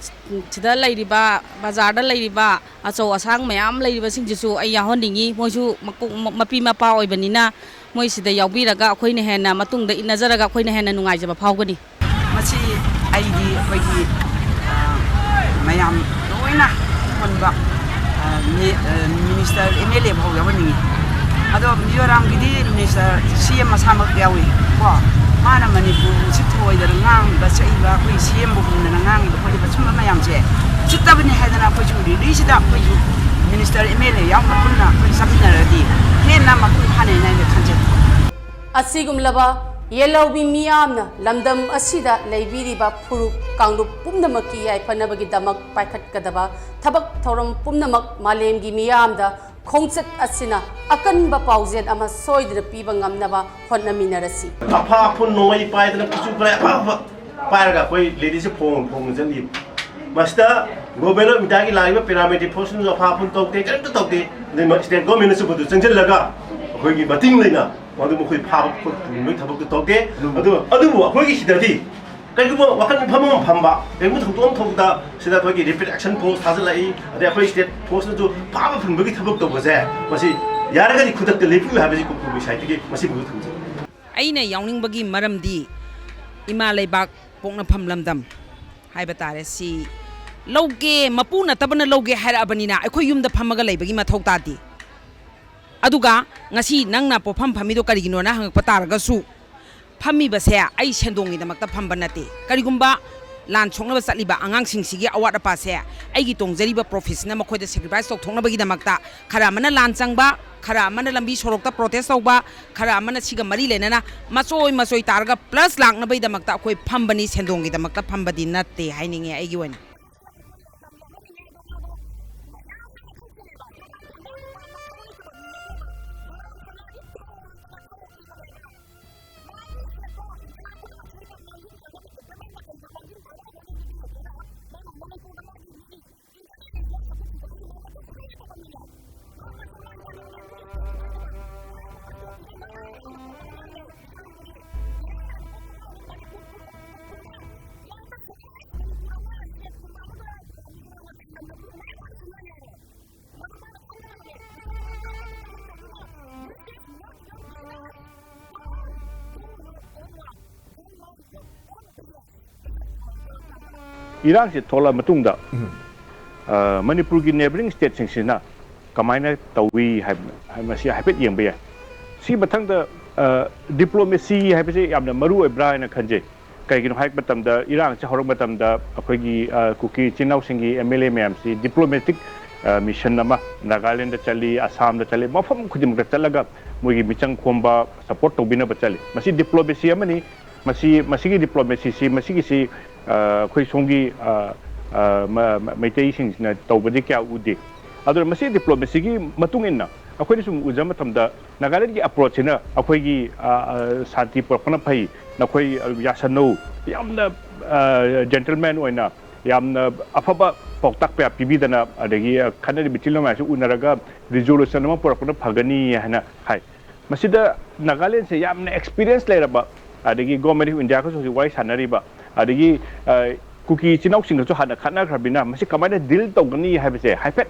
ꯁꯤꯗ ꯂꯩꯔꯤꯕ, ꯕꯖꯥꯔꯗ ꯂꯩꯔꯤꯕ ꯑꯆꯧ ꯑꯁꯥꯡ ꯃꯌꯥꯝ ꯂꯩꯔꯤꯕꯁꯤꯡꯁꯤꯁꯨ ꯑꯩ ꯌꯥꯎꯍꯟꯅꯤꯡꯉꯤ꯫ ꯃꯣꯏꯁꯨ ꯃꯀꯣꯛ, ꯃ-, ꯃꯄꯤ ꯃꯄꯥ ꯑꯣꯏꯕꯅꯤꯅ, ꯃꯣꯏ ꯁꯤꯗ ꯌꯥꯎꯕꯤꯔꯒ ꯑꯩꯈꯣꯏꯅ ꯍꯦꯟꯅ ꯃꯇꯨꯡꯗ ꯏꯟꯅꯖꯔꯒ ꯑꯩꯈꯣꯏꯅ ꯍꯦꯟꯅ ꯅꯨꯡꯉꯥꯏꯖꯕ ꯐꯥꯎꯒꯅꯤ꯫ ꯃꯁꯤ ꯑꯩꯗꯤ ꯑꯩꯈꯣꯏꯒꯤ, ꯑ, ꯃꯌꯥꯝ ꯂꯣꯏꯅ ꯄꯨꯟꯕ, ꯑ, ꯃꯤ-, ꯑ, minister, MLA ꯐꯥꯎ ꯌꯥꯎꯍꯟꯅꯤꯡꯉꯤ꯫ ꯑꯗꯣ ꯃꯤꯖꯣꯔꯥꯝꯒꯤꯗꯤ minister, CM ꯃꯁꯥꯃꯛ ꯌꯥꯎꯏ ꯀꯣ꯫ ꯃꯥꯅ ꯃꯅꯤꯄꯨꯔꯕꯨ ꯎꯁꯤꯠ ꯊꯑꯣꯏꯗꯅ ꯉꯥꯡꯉꯤꯕ, ꯁꯛꯏꯕ, ꯑꯩꯈꯣꯏ CMꯕꯨ ꯍꯨꯟꯗꯅ ꯉꯥꯡꯉꯤꯕ ꯈꯣꯠꯂꯤꯕ ꯁꯨꯝꯕ ꯃꯌꯥꯝꯁꯦ ꯎꯁꯤꯠꯇꯕꯅꯤ ꯍꯥꯏꯗꯅ ꯑꯩꯈꯣꯏꯁꯨ rallyꯁꯤꯗ ꯑꯩꯈꯣꯏꯁꯨ minister, MLA ꯌꯥꯎꯅ ꯄꯨꯟꯅ ꯑꯩꯈꯣꯏ ꯆꯠꯃꯤꯟꯅꯔꯗꯤ ꯍꯦꯟꯅ ꯃꯄꯨꯡ ꯐꯥꯅꯩꯅ ꯑꯩꯅ ꯈꯟꯖꯩ꯫ ꯑꯁꯤꯒꯨꯝꯂꯕ ꯌꯦꯜꯍꯧꯕꯤ ꯃꯤꯌꯥꯝꯅ ꯂꯝꯗꯝ ꯑꯁꯤꯗ ꯂꯩꯕꯤꯔꯤꯕ ꯐꯨꯔꯨꯞ ꯀꯥꯡꯂꯨꯞ ꯄꯨꯝꯅꯃꯛꯀꯤ ꯌꯥꯏꯐꯅꯕꯒꯤꯗꯃꯛ ꯄꯥꯏꯈꯠꯀꯗꯕ ꯊꯕꯛ ꯊꯧꯔꯝ ꯄꯨꯝꯅꯃꯛ ꯃꯥꯂꯦꯝꯒꯤ ꯃꯤꯌꯥꯝꯗ ꯈꯣꯡꯆꯠ ꯑꯁꯤꯅ ꯑꯀꯟꯕ ꯄꯥꯎꯖꯦꯜ ꯑꯃ ꯁꯣꯏꯗꯅ ꯄꯤꯕ ꯉꯝꯅꯕ ꯍꯣꯠꯅꯃꯤꯟꯅꯔꯁꯤ꯫ ꯑꯐ ꯑꯐꯨꯟ ꯅꯣꯡꯃꯩ ꯄꯥꯏꯗꯅ ꯀꯨꯆꯨ ꯀꯨꯃꯦꯟ ꯑꯐ ꯑꯐꯕ ꯄꯥꯏꯔꯒ ꯑꯩꯈꯣꯏ rallyꯁꯦ ꯐꯣꯡ ꯐꯣꯡꯅ ꯆꯠꯂꯤ꯫ ꯃꯁꯤꯗ Government of Indiaꯒꯤ ꯂꯥꯛꯏꯕ paramilitary forceꯅꯁꯨ ꯑꯐ ꯑꯐꯨꯟ ꯇꯧꯗꯦ, ꯀꯔꯤꯝꯇ ꯇꯧꯗꯦ꯫ ꯑꯗꯩ state governmentꯅꯁꯨ ꯃꯗꯨ ꯆꯪꯁꯤꯜꯂꯒ ꯑꯩꯈꯣꯏꯒꯤ ꯃꯇꯤꯡ ꯂꯩꯅ ꯃꯗꯨ ꯃꯈꯣꯏ ꯐꯥꯕ ꯈꯣꯠꯄ ꯄꯨꯕꯒꯤ ꯊꯕꯛꯇꯨ ꯇꯧꯗꯦ꯫ ꯑꯗꯨ, ꯑꯗꯨꯕꯨ ꯑꯩꯈꯣꯏꯒꯤ ꯁꯤꯗꯗꯤ ꯀꯔꯤꯒꯨꯝꯕ ꯋꯥꯈꯜ ꯃꯤꯐꯝ ꯑꯃ ꯐꯝꯕ, ꯀꯔꯤꯒꯨꯝꯕ ꯊꯧꯗꯣꯛ ꯑꯃ ꯊꯣꯛꯄꯗ ꯁꯤꯗ ꯑꯩꯈꯣꯏꯒꯤ rapid action force ꯊꯥꯖꯤꯜꯂꯛꯏ, ꯑꯗꯩ ꯑꯩꯈꯣꯏ state forceꯅꯁꯨ ꯐꯥꯕ ꯄꯨꯟꯕꯒꯤ ꯊꯕꯛ ꯇꯧꯕꯁꯦ, ꯃꯁꯤ ꯌꯥꯔꯒꯗꯤ ꯈꯨꯗꯛꯇ ꯂꯦꯞꯄꯤꯌꯨ ꯍꯥꯏꯕꯁꯤ ꯀꯣꯡꯀꯨꯒꯤ siteꯇꯒꯤ ꯃꯁꯤ ꯃꯈꯣꯏ ꯊꯝꯖꯒꯦ꯫ ꯑꯩꯅ ꯌꯥꯎꯅꯤꯡꯕꯒꯤ ꯃꯔꯝꯗꯤ ꯏꯃꯥ ꯂꯩꯕꯥꯛ ꯄꯣꯛꯅꯐꯝ ꯂꯝꯗꯝ ꯍꯥꯏꯕ ꯇꯥꯔꯦ, ꯁꯤ ꯂꯧꯒꯦ, ꯃꯄꯨ ꯅꯠꯇꯕꯅ ꯂꯧꯒꯦ ꯍꯥꯏꯔꯛꯑꯕꯅꯤꯅ ꯑꯩꯈꯣꯏ ꯌꯨꯝꯗ ꯐꯝꯃꯒ ꯂꯩꯕꯒꯤ ꯃꯊꯧ ꯇꯥꯗꯦ꯫ ꯑꯗꯨꯒ ꯉꯁꯤ ꯅꯪꯅ ꯄꯣꯠꯐꯝ ꯐꯝꯃꯤꯗꯣ ꯀꯔꯤꯒꯤꯅꯣꯅ ꯍꯪꯉꯛꯄ ꯇꯥꯔꯒꯁꯨ, ꯐꯝꯃꯤꯕꯁꯦ ꯑꯩ ꯁꯦꯟꯗꯣꯡꯒꯤꯗꯃꯛꯇ ꯐꯝꯕ ꯅꯠꯇꯦ꯫ ꯀꯔꯤꯒꯨꯝꯕ ꯂꯥꯟ ꯁꯣꯛꯅꯕ ꯆꯠꯂꯤꯕ ꯑꯉꯥꯡꯁꯤꯡꯁꯤꯒꯤ ꯑꯋꯥꯠ ꯑꯄꯥꯁꯦ ꯑꯩꯒꯤ ꯇꯣꯡꯖꯔꯤꯕ profitꯁꯤꯅ ꯃꯈꯣꯏꯗ sacrifice ꯇꯧꯊꯣꯛꯅꯕꯒꯤꯗꯃꯛꯇ, ꯈꯔ ꯑꯃꯅ ꯂꯥꯟ ꯆꯪꯕ, ꯈꯔ ꯑꯃꯅ ꯂꯝꯕꯤ ꯁꯣꯔꯣꯛꯇ protest ꯇꯧꯕ, ꯈꯔ ꯑꯃꯅ ꯁꯤꯒ ꯃꯔꯤ ꯂꯩꯅꯅ ꯃꯆꯣꯏ ꯃꯆꯣꯏ ꯇꯥꯔꯒ plus ꯂꯥꯛꯅꯕꯒꯤꯗꯃꯛꯇ ꯑꯩꯈꯣꯏ ꯐꯝꯕꯅꯤ, ꯁꯦꯟꯗꯣꯡꯒꯤꯗꯃꯛꯇ ꯐꯝꯕꯗꯤ ꯅꯠꯇꯦ ꯍꯥꯏꯅꯤꯡꯉꯦ ꯑꯩꯒꯤ ꯑꯣꯏꯅ꯫ ꯏꯔꯥꯡꯁꯤ ꯊꯣꯛꯂꯛꯑ ꯃꯇꯨꯡꯗ, ꯎꯝ꯫ ꯑ, ꯃꯅꯤꯄꯨꯔꯒꯤ neighbouring stateꯁꯤꯡꯁꯤꯅ ꯀꯃꯥꯏꯅ ꯇꯧꯏ ꯍꯥꯏꯕ, ꯍꯥꯏꯕ ꯃꯁꯤ ꯍꯥꯏꯐꯦꯠ ꯌꯦꯡꯕ ꯌꯥꯏ꯫ ꯁꯤ ꯃꯊꯪꯗ, ꯑ, diplomacy ꯍꯥꯏꯕꯁꯤ ꯌꯥꯝꯅ ꯃꯔꯨ ꯑꯣꯏꯕ꯭ꯔꯥ ꯍꯥꯏꯅ ꯈꯟꯖꯩ꯫ ꯀꯩꯒꯤꯅꯣ ꯍꯥꯏꯕ ꯃꯇꯝꯗ, ꯏꯔꯥꯡꯁꯤ ꯍꯧꯔꯛꯄ ꯃꯇꯝꯗ ꯑꯩꯈꯣꯏꯒꯤ, ꯑ, ꯀꯨꯀꯤ ꯏꯆꯤꯟ ꯏꯅꯥꯎꯁꯤꯡꯒꯤ M L A ꯃꯌꯥꯝꯁꯤ diplomatic, ꯑ, mission ꯑꯃ ꯅꯥꯒꯥꯂꯦꯟꯗ ꯆꯠꯂꯤ, ꯑꯁꯥꯝꯗ ꯆꯠꯂꯤ, ꯃꯐꯝ ꯈꯨꯗꯤꯡꯃꯛꯇ ꯆꯠꯂꯒ ꯃꯣꯏꯒꯤ ꯃꯤꯆꯪ ꯈꯣꯝꯕ, support ꯇꯧꯕꯤꯅꯕ ꯆꯠꯂꯤ꯫ ꯃꯁꯤ diplomacy ꯑꯃꯅꯤ꯫ ꯃꯁꯤ, ꯃꯁꯤꯒꯤ diplomacyꯁꯤ, ꯃꯁꯤꯒꯤꯁꯤ, ꯑ, ꯑꯩꯈꯣꯏ ꯁꯣꯝꯒꯤ, ꯑ, ꯑ, ꯃ-, ꯃ-, ꯃꯩꯇꯩꯁꯤꯡꯁꯤꯅ ꯇꯧꯕꯗꯤ ꯀꯌꯥ ꯎꯗꯦ꯫ ꯑꯗꯨꯅ ꯃꯁꯤ diplomacyꯒꯤ ꯃꯇꯨꯡ ꯏꯟꯅ ꯑꯩꯈꯣꯏꯅ ꯁꯨꯝ ꯎꯖꯕ ꯃꯇꯝꯗ, ꯅꯥꯒꯥꯂꯦꯟꯒꯤ approachꯁꯤꯅ ꯑꯩꯈꯣꯏꯒꯤ, ꯑ, ꯑ, ꯁꯥꯟꯇꯤ ꯄꯨꯔꯛꯄꯅ ꯐꯩ, ꯅꯈꯣꯏ, ꯑ, ꯌꯥꯁꯟꯅꯧ, ꯌꯥꯝꯅ, ꯑ, gentleman ꯑꯣꯏꯅ, ꯌꯥꯝꯅ ꯑꯐꯕ ꯄꯥꯎꯇꯥꯛ ꯀꯌꯥ ꯄꯤꯕꯤꯗꯅ, ꯑꯗꯒꯤ, ꯑ, ꯈꯠꯅꯔꯤꯕ ꯏꯆꯤꯜ ꯏꯅꯥꯎ ꯃꯌꯥꯝꯁꯤ ꯎꯅꯔꯒ resolution ꯑꯃ ꯄꯨꯔꯛꯄꯅ ꯐꯒꯅꯤ ꯍꯥꯏꯅ ꯍꯥꯏ꯫ ꯃꯁꯤꯗ ꯅꯥꯒꯥꯂꯦꯟꯁꯦ ꯌꯥꯝꯅ experience ꯂꯩꯔꯕ, ꯑꯗꯒꯤ Government of Indiaꯒꯁꯨ ꯍꯧꯖꯤꯛ ꯋꯥꯔꯤ ꯁꯥꯟꯅꯔꯤꯕ, ꯑꯗꯒꯤ, ꯑ, ꯀꯨꯀꯤ ꯏꯆꯤꯟ ꯏꯅꯥꯎꯁꯤꯡꯒꯁꯨ ꯍꯥꯟꯅ ꯈꯠꯅꯈ꯭ꯔꯕꯅꯤꯅ, ꯃꯁꯤ ꯀꯃꯥꯏꯅ deal ꯇꯧꯒꯅꯤ ꯍꯥꯏꯕꯁꯦ ꯍꯥꯏꯐꯦꯠ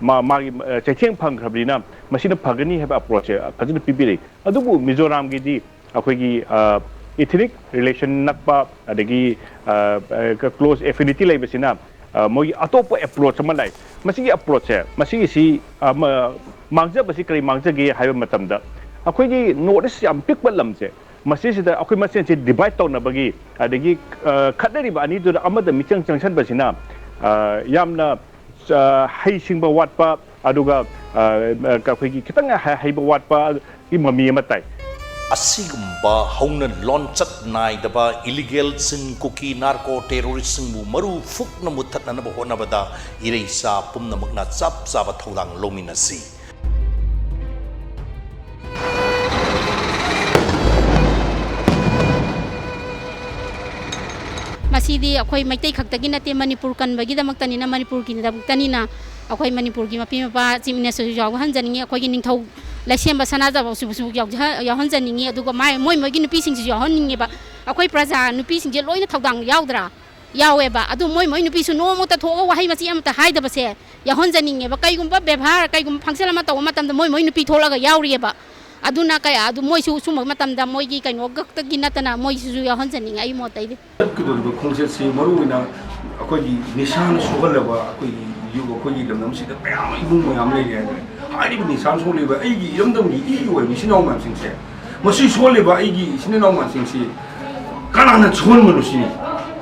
ꯃꯥ-, ꯃꯥꯒꯤ, ꯑ, ꯆꯩꯊꯦꯡ ꯐꯪꯈ꯭ꯔꯕꯅꯤꯅ, ꯃꯁꯤꯅ ꯐꯒꯅꯤ ꯍꯥꯏꯕ approachꯁꯦ ꯐꯖꯅ ꯄꯤꯕꯤꯔꯛꯏ꯫ ꯑꯗꯨꯕꯨ ꯃꯤꯖꯣꯔꯥꯝꯒꯤꯗꯤ ꯑꯩꯈꯣꯏꯒꯤ, ꯑ, ethnic relation ꯅꯛꯄ, ꯑꯗꯒꯤ, ꯑ, ꯑ, close affinity ꯂꯩꯕꯁꯤꯅ, ꯑ, ꯃꯣꯏꯒꯤ ꯑꯇꯣꯞꯄ approach ꯑꯃ ꯂꯥꯛꯏ꯫ ꯃꯁꯤꯒꯤ approachꯁꯦ, ꯃꯁꯤꯒꯤꯁꯤ, ꯑ, ꯃ-, ꯃꯥꯡꯖꯕꯁꯤ ꯀꯔꯤ ꯃꯥꯡꯖꯒꯦ ꯍꯥꯏꯕ ꯃꯇꯝꯗ, ꯑꯩꯈꯣꯏꯒꯤ North East ꯌꯥꯝ ꯄꯤꯛꯄ ꯂꯝꯁꯦ, ꯃꯁꯤꯁꯤꯗ ꯑꯩꯈꯣꯏ ꯃꯁꯦꯟꯁꯤ divide ꯇꯧꯅꯕꯒꯤ, ꯑꯗꯒꯤ, ꯑ, ꯈꯠꯅꯔꯤꯕ ꯑꯅꯤꯗꯨꯗ ꯑꯃꯗ ꯃꯤꯆꯪ ꯆꯪꯁꯟꯕꯁꯤꯅ, ꯑ, ꯌꯥꯝꯅ, ꯑ, ꯍꯩꯁꯤꯡꯕ ꯋꯥꯠꯄ, ꯑꯗꯨꯒ, ꯑ, ꯑ, ꯑꯩꯈꯣꯏꯒꯤ ꯈꯤꯇꯪ ꯍ-, ꯍꯩꯕ ꯋꯥꯠꯄꯒꯤ ꯃꯃꯤ ꯑꯃ ꯇꯥꯏ꯫ ꯑꯁꯤꯒꯨꯝꯕ ꯍꯧꯅ ꯂꯣꯟꯆꯠ ꯅꯥꯏꯗꯕ illegalꯁꯤꯡ, ꯀꯨꯀꯤ narco terroristꯁꯤꯡꯕꯨ ꯃꯔꯨ ꯐꯨꯛꯅ ꯃꯨꯠꯊꯠꯅꯅꯕ ꯍꯣꯠꯅꯕꯗ ꯏꯔꯩꯆꯥ ꯄꯨꯝꯅꯃꯛꯅ ꯆꯞ ꯆꯥꯕ ꯊꯧꯗꯥꯡ ꯂꯧꯃꯤꯟꯅꯁꯤ꯫ ꯃꯁꯤꯗꯤ ꯑꯩꯈꯣꯏ ꯃꯩꯇꯩ ꯈꯛꯇꯒꯤ ꯅꯠꯇꯦ, ꯃꯅꯤꯄꯨꯔ ꯀꯟꯕꯒꯤꯗꯃꯛꯇꯅꯤꯅ, ꯃꯅꯤꯄꯨꯔꯒꯤꯗꯃꯛꯇꯅꯤꯅ ꯑꯩꯈꯣꯏ ꯃꯅꯤꯄꯨꯔꯒꯤ ꯃꯄꯤ ꯃꯄꯥ Chief Ministerꯁꯨ ꯌꯥꯎꯍꯟꯖꯅꯤꯡꯉꯤ, ꯑꯩꯈꯣꯏꯒꯤ ꯅꯤꯡꯊꯧ ꯂꯩꯁꯦꯝꯕ ꯁꯅꯥꯖꯥꯎꯕꯁꯤꯕꯨꯁꯨ ꯌꯥꯎꯖ-, ꯌꯥꯎꯍꯟꯖꯅꯤꯡꯉꯤ꯫ ꯑꯗꯨꯒ ꯃꯥꯏ, ꯃꯣꯏ ꯃꯣꯏꯒꯤ ꯅꯨꯄꯤꯁꯤꯡꯁꯤꯁꯨ ꯌꯥꯎꯍꯟꯅꯤꯡꯉꯦꯕ꯫ ꯑꯩꯈꯣꯏ ꯄ꯭ꯔꯖꯥ ꯅꯨꯄꯤꯁꯤꯡꯁꯦ ꯂꯣꯏꯅ ꯊꯧꯗꯥꯡ ꯌꯥꯎꯗ꯭ꯔꯥ? ꯌꯥꯎꯋꯦꯕ꯫ ꯑꯗꯨ ꯃꯣꯏ ꯃꯣꯏ ꯅꯨꯄꯤꯁꯨ ꯅꯣꯡꯃꯇ ꯊꯣꯛꯑꯒ ꯋꯥꯍꯩ ꯃꯆꯦꯠ ꯑꯃꯇ ꯍꯥꯏꯗꯕꯁꯦ ꯌꯥꯎꯍꯟꯖꯅꯤꯡꯉꯦꯕ꯫ ꯀꯩꯒꯨꯝꯕ ꯕꯦꯕꯥꯔ, ꯀꯩꯒꯨꯝꯕ function ꯑꯃ ꯇꯧꯕ ꯃꯇꯝꯗ ꯃꯣꯏ ꯃꯣꯏ ꯅꯨꯄꯤ ꯊꯣꯛꯂꯒ ꯌꯥꯎꯔꯤꯑꯕ꯫ ꯑꯗꯨꯅ ꯀꯌꯥ, ꯑꯗꯨ ꯃꯣꯏꯁꯨ ꯁꯨꯝꯕ ꯃꯇꯝꯗ ꯃꯣꯏꯒꯤ ꯀꯩꯅꯣ ꯈꯛꯇꯒꯤ ꯅꯠꯇꯅ ꯃꯣꯏꯁꯤꯁꯨ ꯌꯥꯎꯍꯟꯖꯅꯤꯡꯉꯦ ꯑꯩ ꯃꯣꯠꯇꯩꯗꯤ꯫ ꯆꯠꯀꯗꯧꯔꯤꯕ ꯈꯣꯡꯆꯠꯁꯤ ꯃꯔꯨꯑꯣꯏꯅ ꯑꯩꯈꯣꯏꯒꯤ ꯅꯤꯁꯥꯅ ꯁꯣꯛꯍꯜꯂꯕ ꯑꯩꯈꯣꯏꯒꯤ ꯌꯨ-, ꯑꯩꯈꯣꯏꯒꯤ ꯂꯝꯗꯝꯁꯤꯗ ꯃꯌꯥꯝ ꯑꯃ, ꯏꯃꯨꯡ ꯃꯌꯥꯝ ꯂꯩꯔꯦ ꯍꯥꯏꯇꯥꯔꯦ꯫ ꯍꯥꯏꯔꯤꯕ ꯅꯤꯁꯥꯅ ꯁꯣꯛꯂꯤꯕ ꯑꯩꯒꯤ ꯏꯔꯝꯗꯝꯒꯤ ꯏꯒꯤ ꯑꯣꯏꯕ ꯏꯆꯤꯟ ꯏꯅꯥꯎ ꯃꯌꯥꯝꯁꯤꯡꯁꯦ, ꯃꯁꯤ ꯁꯣꯛꯍꯜꯂꯤꯕ ꯑꯩꯒꯤ ꯏꯆꯤꯟ ꯏꯅꯥꯎ ꯃꯌꯥꯝꯁꯤꯡꯁꯤ ꯀꯅꯥꯅ ꯁꯣꯛꯍꯟꯕꯅꯣ ꯁꯤꯅꯤ꯫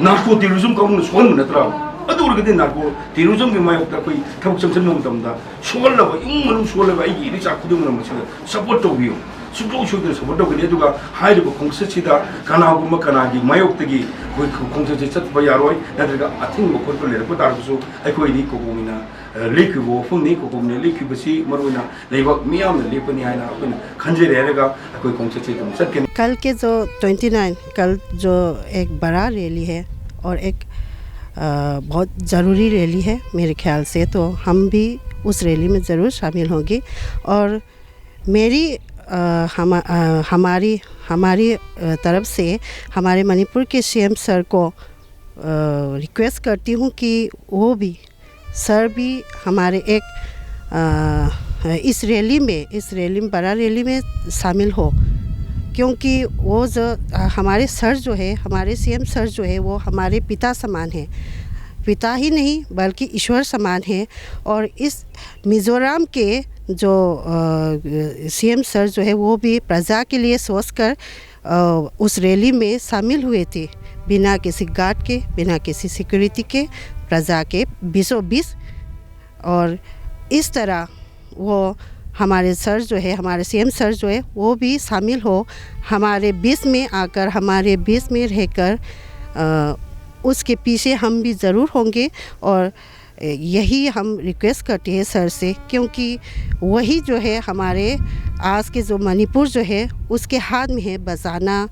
ꯅꯥꯔꯀꯣ ꯇꯦꯔꯣꯔꯤꯖꯝ ꯀꯥꯡꯕꯨꯅ ꯁꯣꯛꯍꯟꯕ ꯅꯠꯇ꯭ꯔꯥ? ꯑꯗꯨ ꯑꯣꯏꯔꯒꯗꯤ ꯅꯥꯔꯀꯣ ꯇꯦꯔꯣꯔꯤꯖꯝꯒꯤ ꯃꯥꯌꯣꯛꯇ ꯑꯩꯈꯣꯏ ꯊꯕꯛ ꯆꯪꯁꯤꯟꯕ ꯃꯇꯝꯗ ꯁꯣꯛꯍꯜꯂꯕ, ꯏꯃꯨꯡ ꯃꯅꯨꯡ ꯁꯣꯛꯍꯜꯂꯕ ꯑꯩꯒꯤ ꯏꯔꯩꯆꯥ ꯈꯨꯗꯤꯡꯃꯛꯅ ꯃꯁꯤꯗ ꯁꯄꯣꯔꯠ ꯇꯧꯕꯤꯌꯨ꯫ ꯁꯨꯡꯁꯣꯏ ꯁꯣꯏꯗꯅ ꯁꯄꯣꯔꯠ ꯇꯧꯒꯅꯤ꯫ ꯑꯗꯨꯒ ꯍꯥꯏꯔꯤꯕ ꯈꯣꯡꯆꯠꯁꯤꯗ ꯀꯅꯥꯒꯨꯝꯕ ꯀꯅꯥꯒꯤ ꯃꯥꯌꯣꯛꯇꯒꯤ ꯑꯩꯈꯣꯏ ꯈꯣꯡꯆꯠꯁꯤ ꯆꯠꯄ ꯌꯥꯔꯣꯏ, ꯅꯠꯇ꯭ꯔꯒ ꯑꯊꯤꯡꯕ ꯈꯣꯠꯄ ꯂꯩꯔꯛꯄ ꯇꯥꯔꯒꯁꯨ ꯑꯩꯈꯣꯏꯗꯤ ꯀꯣꯀꯣꯃꯤꯅ, ꯑ, ꯂꯦꯞꯈꯤꯕ ꯋꯥꯐꯝꯅꯤ꯫ ꯀꯣꯀꯣꯃꯤꯅ ꯂꯦꯞꯈꯤꯕꯁꯤ ꯃꯔꯨꯑꯣꯏꯅ ꯂꯩꯕꯥꯛ ꯃꯤꯌꯥꯝꯅ ꯂꯦꯞꯄꯅꯤ ꯍꯥꯏꯅ ꯑꯩꯈꯣꯏꯅ ꯈꯟꯖꯔꯦ ꯍꯥꯏꯔꯒ ꯑꯩꯈꯣꯏ ꯈꯣꯡꯆꯠꯁꯤ ꯑꯗꯨꯝ ꯆꯠꯀꯅꯤ꯫ कल के जो ट्वेंटी नाइन, कल जो एक बड़ा रैली है और एक, अ, बहुत ज़रूरी रैली है मेरे ख्याल से, तो हम भी उस रैली में ज़रूर शामिल होंगे। और मेरी, अ, हम, अ, हमारी, हमारी, अ, तरफ से हमारे मणिपुर के सीएम सर को, अ, रिक्वेस्ट करती हूँ कि वो भी, सर भी हमारे एक, अ, इस रैली में, इस रैली में, बड़ा रैली में शामिल हो, क्योंकि वो जो, अ, हमारे सर जो है, हमारे सीएम सर जो है, वो हमारे पिता समान है। पिता ही नहीं, बल्कि ईश्वर समान है। और इस मिज़ोरम के जो, अ, सीएम सर जो है, वो भी प्रजा के लिए सोचकर, अ, उस रैली में शामिल हुए थे, बिना किसी गार्ड के, बिना किसी सिक्योरिटी के, प्रजा के बीचों बीच। और इस तरह वो हमारे सर जो है, हमारे सीएम सर जो है, वो भी शामिल हो, हमारे बीच में आकर, हमारे बीच में रहकर, अ, उसके पीछे हम भी ज़रूर होंगे। और यही हम रिक्वेस्ट करते हैं सर से, क्योंकि वही जो है हमारे आज के जो मणिपुर जो है, उसके हाथ में है बचाना,